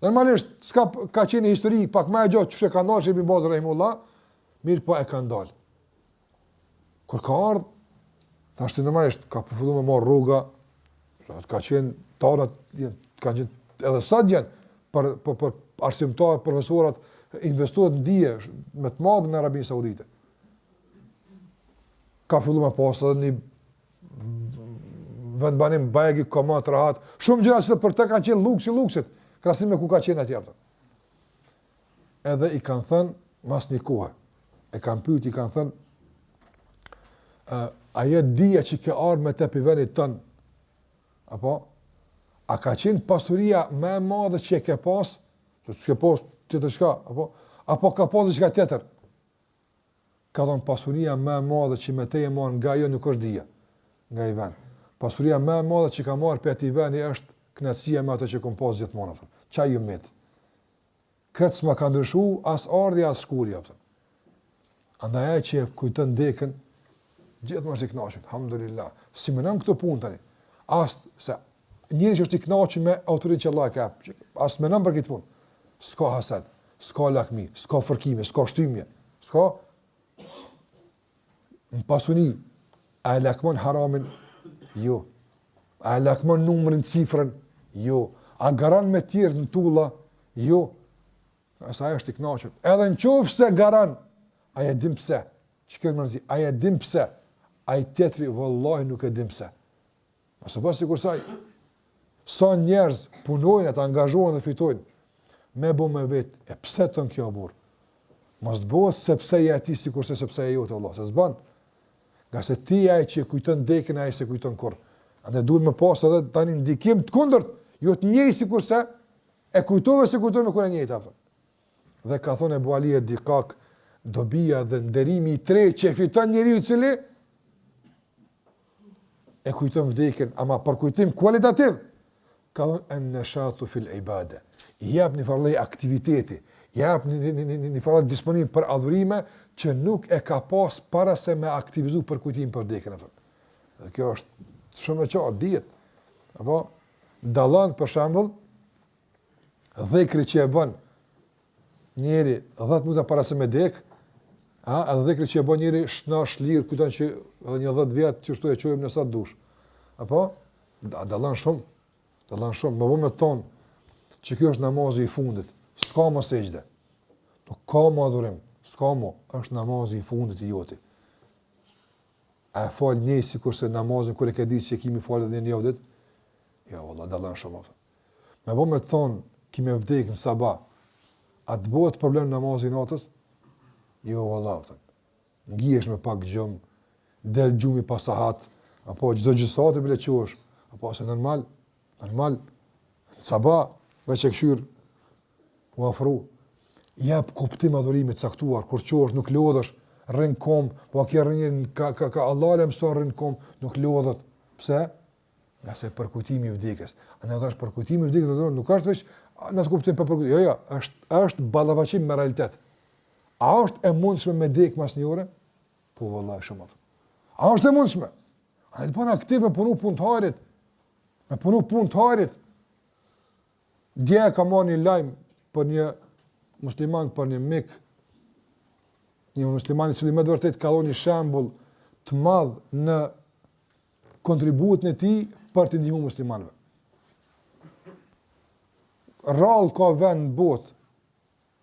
Normalisht s'ka ka qenë histori pak më e gjatë qysh e ka ndalë Shejh Bin Bazi rahimullah, mirëpo e ka ndal. Kur ka ardhë, tash normalisht ka përfundu me marrë rroga, ka qenë tanat, kanë qenë edhe sot janë për për për arsimtarët, profesorat investohet në dije me të madhe në Arabinë Saudite. Ka fillu me pas edhe një vendbanim bajagi komod rahat, shumë gjëra që për të kanë qenë luksi i luksit, krahasim me ku ka qenë atje. Edhe i kanë thënë mas një kohe, e kanë pyet i kanë thënë uh, ajo dija që ke ardhë me të prej venit tënd, apo, a ka qenë pasuria më e madhe që e ke pas, që s'ke pas tjetër çka, apo, apo ka pas diçka tjetër, Ka thonë pasuria më e madhe që me te e marrë nga ajo nuk është dija, nga ai vend. Pasuria më e madhe që ka marrë prej atij vendi është kënaqësia me ato që kom pas gjithmonë apo. Qajo met. Këtë s'ma ka ndryshu as ardhja as shkuarja apo. Andaj ai që e kujton dekën gjithmonë është i kënaqur, alhamdulillah. S'i menon këto punë tani. As se njeri që është i kënaqur me autoritetin që Allah e ka, as menon për këtë punë. S'ka hased, s'ka lakmi, s'ka fërkime, s'ka shtymje, s'ka në pasuni, a e lakmon haramin? Jo. A e lakmon numrin, cifrën? Jo. A garon me tjerë në tulla? Jo. Ngase ai është i kënaqur. Edhe në qoftë se garon, ai e din pse. Që kjo mërzi, ai e din pse. Ai tjetri, vallahi, nuk e din pse. Mos u bë sikurse ai. Sa njerëz punojnë, ata angazhohen dhe fitojnë. Me bo me vet, e pse ton kjo burr? Mos të bëhet sepse je ti sikurse sepse je jote Allah, se s'bën. Ngase ti je ai që e kujton vdekjen, ai s'e kujton kurrë. Andaj duhet me pas edhe tani ndikim të kundërt, jo të njëjtë sikurse e kujtove se kujton me kon e njëjtë apo. Dhe ka thonë Ebu Ali ed-Dikak, dobia dhe nderimi i tretë që e fiton njeriu i cili e kujton vdekjen, ama përkujtim kualitativ, ka thonë en neshatu fil ibade, i jep një farë lloj aktiviteti, i jep një, një, një, një, një farë lloj disponim për adhurime që nuk e ka pas para se me aktivizu përkujtim për vdekjen. Apo. Dhe kjo është shumë e qartë, dihet. Apo, dallon për shembull, dhikri që e bën njeri 10 minuta para se me dek, a, edhe dhikri që e bën njeri shnosh lirë, kujton që edhe një 10 vjet qështu e çojmë në sa dush. Apo da, dallon shumë. Dallon shumë, me bo me thonë që kjo është namazi i fundit. S'ka më sexhde. Nuk ka më adhurim, s'ka më, është namazi i fundit i joti. A e fal njëjtë sikurse namazin kur e ke ditë që ki me falë edhe një javë ditë? Jo, valla, dallon shumë. Me bo me të thonë, ki me vdek në sabah, a të bëhet problem namazi i natës? Jo, valla, thënë. Ngihesh me pak gjumë, del gjumi pa sahat, apo çdo gjysë sate bile çohesh, apo ose normal, normal, në sabah, veç e kqyr, u afru, jep kuptim adhurimit caktuar, kur çohesh nuk lodhesh, rrin n'kom, po a kje rrin ka, ka, ka Allah le mëson rrin n'kom, nuk lodhet, pse? Ngase përkujtimi i vdekjes. A në është përkujtimi i vdekjes, do nuk është veç në atë kuptim për përkujtim. Jo, jo, është është ballafaqim me realitet. A është e mundshme me dek mas një ore? Po vallahi shumë atë. A është e mundshme? A të bën aktiv me punu punë të hajrit? Me punu punë të hajrit. Dje e kam marrë një lajm për një musliman, për një mik, një musliman i cili me të vërtetë ka dhënë një shembull të madh në kontributin e tij për t'i ndihmuar muslimanëve. Rrallë ka vend në botë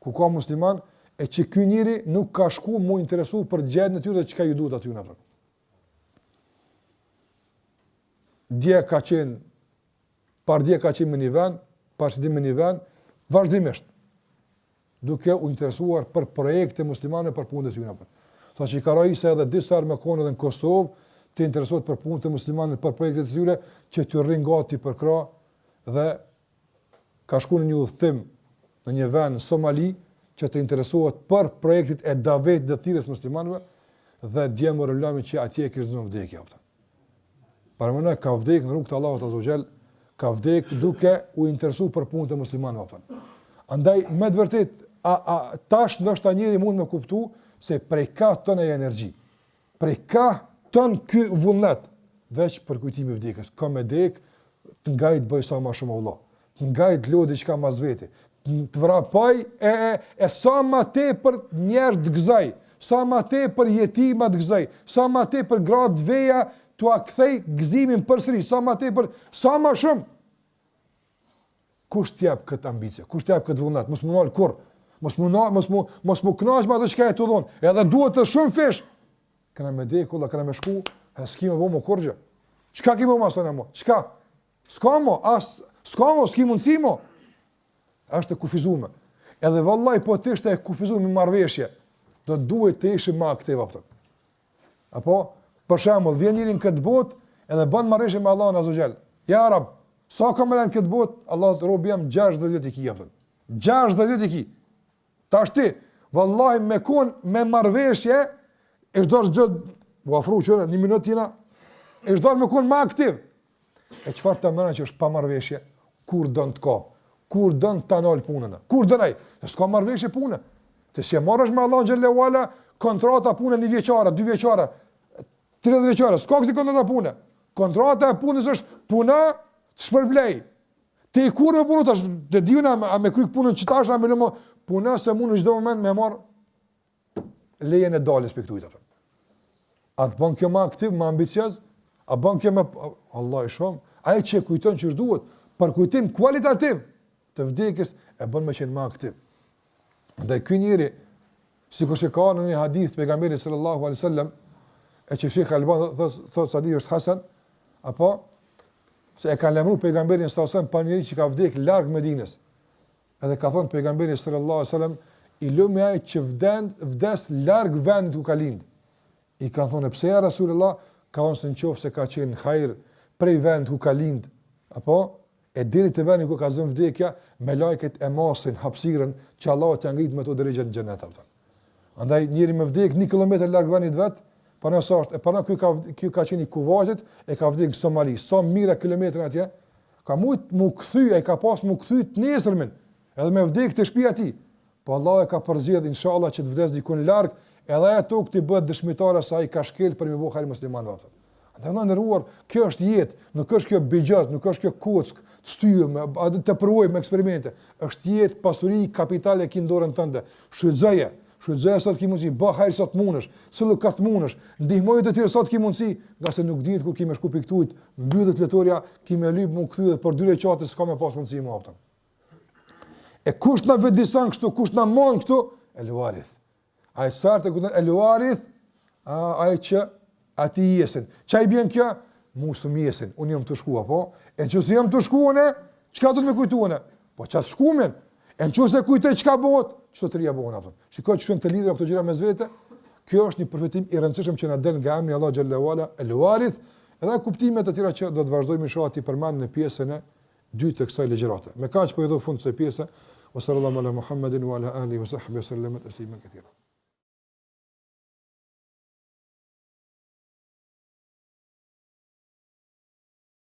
ku ka musliman e që ky njeri nuk ka shku mu interesu për gjendjen e tyre dhe çka ju duhet aty në Dje ka qenë, pardje ka qenë me një vend, pardje me një vend, vazhdimisht duke u interesuar për projekte muslimane për punët e tyre. Sa që i ka ra se edhe disa herë me konë edhe në Kosovë, të interesohet për punët e muslimanëve, për projektet e tyre, që të rrinë gati përkrah dhe ka shku në një udhëtim në një vend në Somali që të interesohet për projektet e davetit dhe thirrjes muslimanëve dhe dje morëm lajmin që atje e kishte zonë vdekja. Paramendo ka vdek në rrugë të Allahut Azza wa Jall, ka vdek duke u interesu për punët e muslimanëve apo. Andaj me të vërtet a a tash ndoshta njeri mund me kuptu se prej ka ton ajo energji. Prej ka ton ky vullnet veç përkujtimi i vdekjes. Ka me dek të ngaj të bëj sa më shumë vëlla. Të ngaj të lo diçka mas veti. Të vrapoj e, e, e sa më tepër njerëz të gëzoj, sa më tepër jetima të gëzoj, sa më tepër gra të veja t'ua kthej gëzimin përsëri, sa më tepër, sa më shumë. Kush t'jep këtë ambicie? Kush t'jep këtë vullnet? Mos m'u nal kurr. Mos m'u nal, mos m'u mos m'u kënaq me ato çka je tu dhon. Edhe duhet të shumëfish. Kena me dek, vëlla, kena me shku, e s'ki me bo mo kurrgjë. Çka ki me bo masanej mo? Çka? S'ka mo, as, s'ka mo, s'ki mundësi mo. Është e kufizume. Edhe vallaj po të ishte e kufizume me marrëveshje, do të duhet të ishim më aktiv apo. Apo, për shembull, vjen njëri në këtë botë edhe bën marrëveshje me Allahun Azza Jall. Ja Rab, sa kam me në këtë botë? Allahu thotë robi jem 60 vjet i ki apo. 60 vjet i ki. Tash ti, vallahi me kon me marrëveshje, është dashtë gjë, u afru që një minutë tina, është dashtë me kon më aktiv. E çfarë të mendon që është pa marrëveshje, kur don të kap, kur don ta nal punën, kur don ai, se s'ka marrëveshje pune. Ti s'e marrësh me Allahun xhelle ue ala kontrata pune një vjeçare, dy vjeçare, 30 vjeçare, s'ka kësi kontrata pune. Kontrata e punës është puna të shpërblej. Ti kur me punu tash, të diun a, a me kry punën që tash, a me lëmo, puna se mund në çdo moment me marr lejen e daljes prej këtu. A të bën kjo më aktiv, më ambicioz? A bën kjo më Allah i shumë? Ai që e kujton që duhet, përkujtim kualitativ të vdekjes e bën me qenë më aktiv. Dhe ky njeri, sikur që ka në një hadith pejgamberi sallallahu alaihi wasallam, e që Shejh Albani thotë thot se hadithi është hasen, apo se e kanë lajmëruar pejgamberin sallallahu alaihi wasallam për njeri që ka vdek larg Medinës. Edhe ka thonë pejgamberi sallallahu alaihi wasallam, i lumi ai që vden, vdes larg vendit ku ka lind. I kanë thonë pse ja Rasulullah, ka thonë se në qoftë se ka qenë hajr prej vendit ku ka lind, apo e deri te vendi ku ka zënë vdekja, melajket e masin hapësirën që Allahu t'ia ngrit me to derexhet në xhenet apo. Andaj njeri me vdek 1 kilometër larg vendit vet, pa nëse është, e pa në ky ka ky ka qenë i Kuvajtit, e ka vdek në Somali, sa mijëra kilometra atje, ka mujt mu kthy, ai ka pas mu kthy të nesërmin, edhe me vdek te shtëpia e tij. Po Allahu e ka përzgjedh inshallah që të vdes dikun larg, edhe ajo tokë t'i bëhet dëshmitare se ai ka shkel për me bo hajr muslimanëve atë. Andaj vëlla i nderuar, kjo është jetë, nuk është kjo bixhoz, nuk është kjo kockë, të shtyjmë, atë të provojmë me eksperimente. Është jetë, pasuri, kapital e ki në dorën tënde. Shfrytëzoje, shfrytëzoje sa të ki mundësi, bëj hajr sa të mundesh, sillu ka të mundesh, ndihmoji të tjerë sa të ki mundësi, ngase nuk dihet kur ki me shku pi këtujt, mbyllet fletorja, ki me lyp mu kthy dhe për dy rekate s'ka me pas mundësi më apëtën. E kush na vetëdijson kështu, kush na mon kështu? El Warith. Ai sa të kujton El Warith, a ai që atij jesin. Çka i bjen kjo? Mu s'm jesin, unë jam tu shku apo? E nëse jam tu shku unë, çka do të më kujtu unë? Po çka shkumen? E nëse kujtoj çka bëhet, çto të rija bëhen apo? Shikoj që janë të lidhura këto gjëra mes vete. Kjo është një përfitim i rëndësishëm që na del nga emri Allah xhelle ue ala El Warith, edhe kuptime të tjera që do të vazhdojmë inshallah t'i përmendim në pjesën e dytë të kësaj ligjërate. Me kaq po i jap fund kësaj pjese. Wa sallallahu ala Muhammedin wa ala alihi wa sahbihi wa sallam tasliman katira.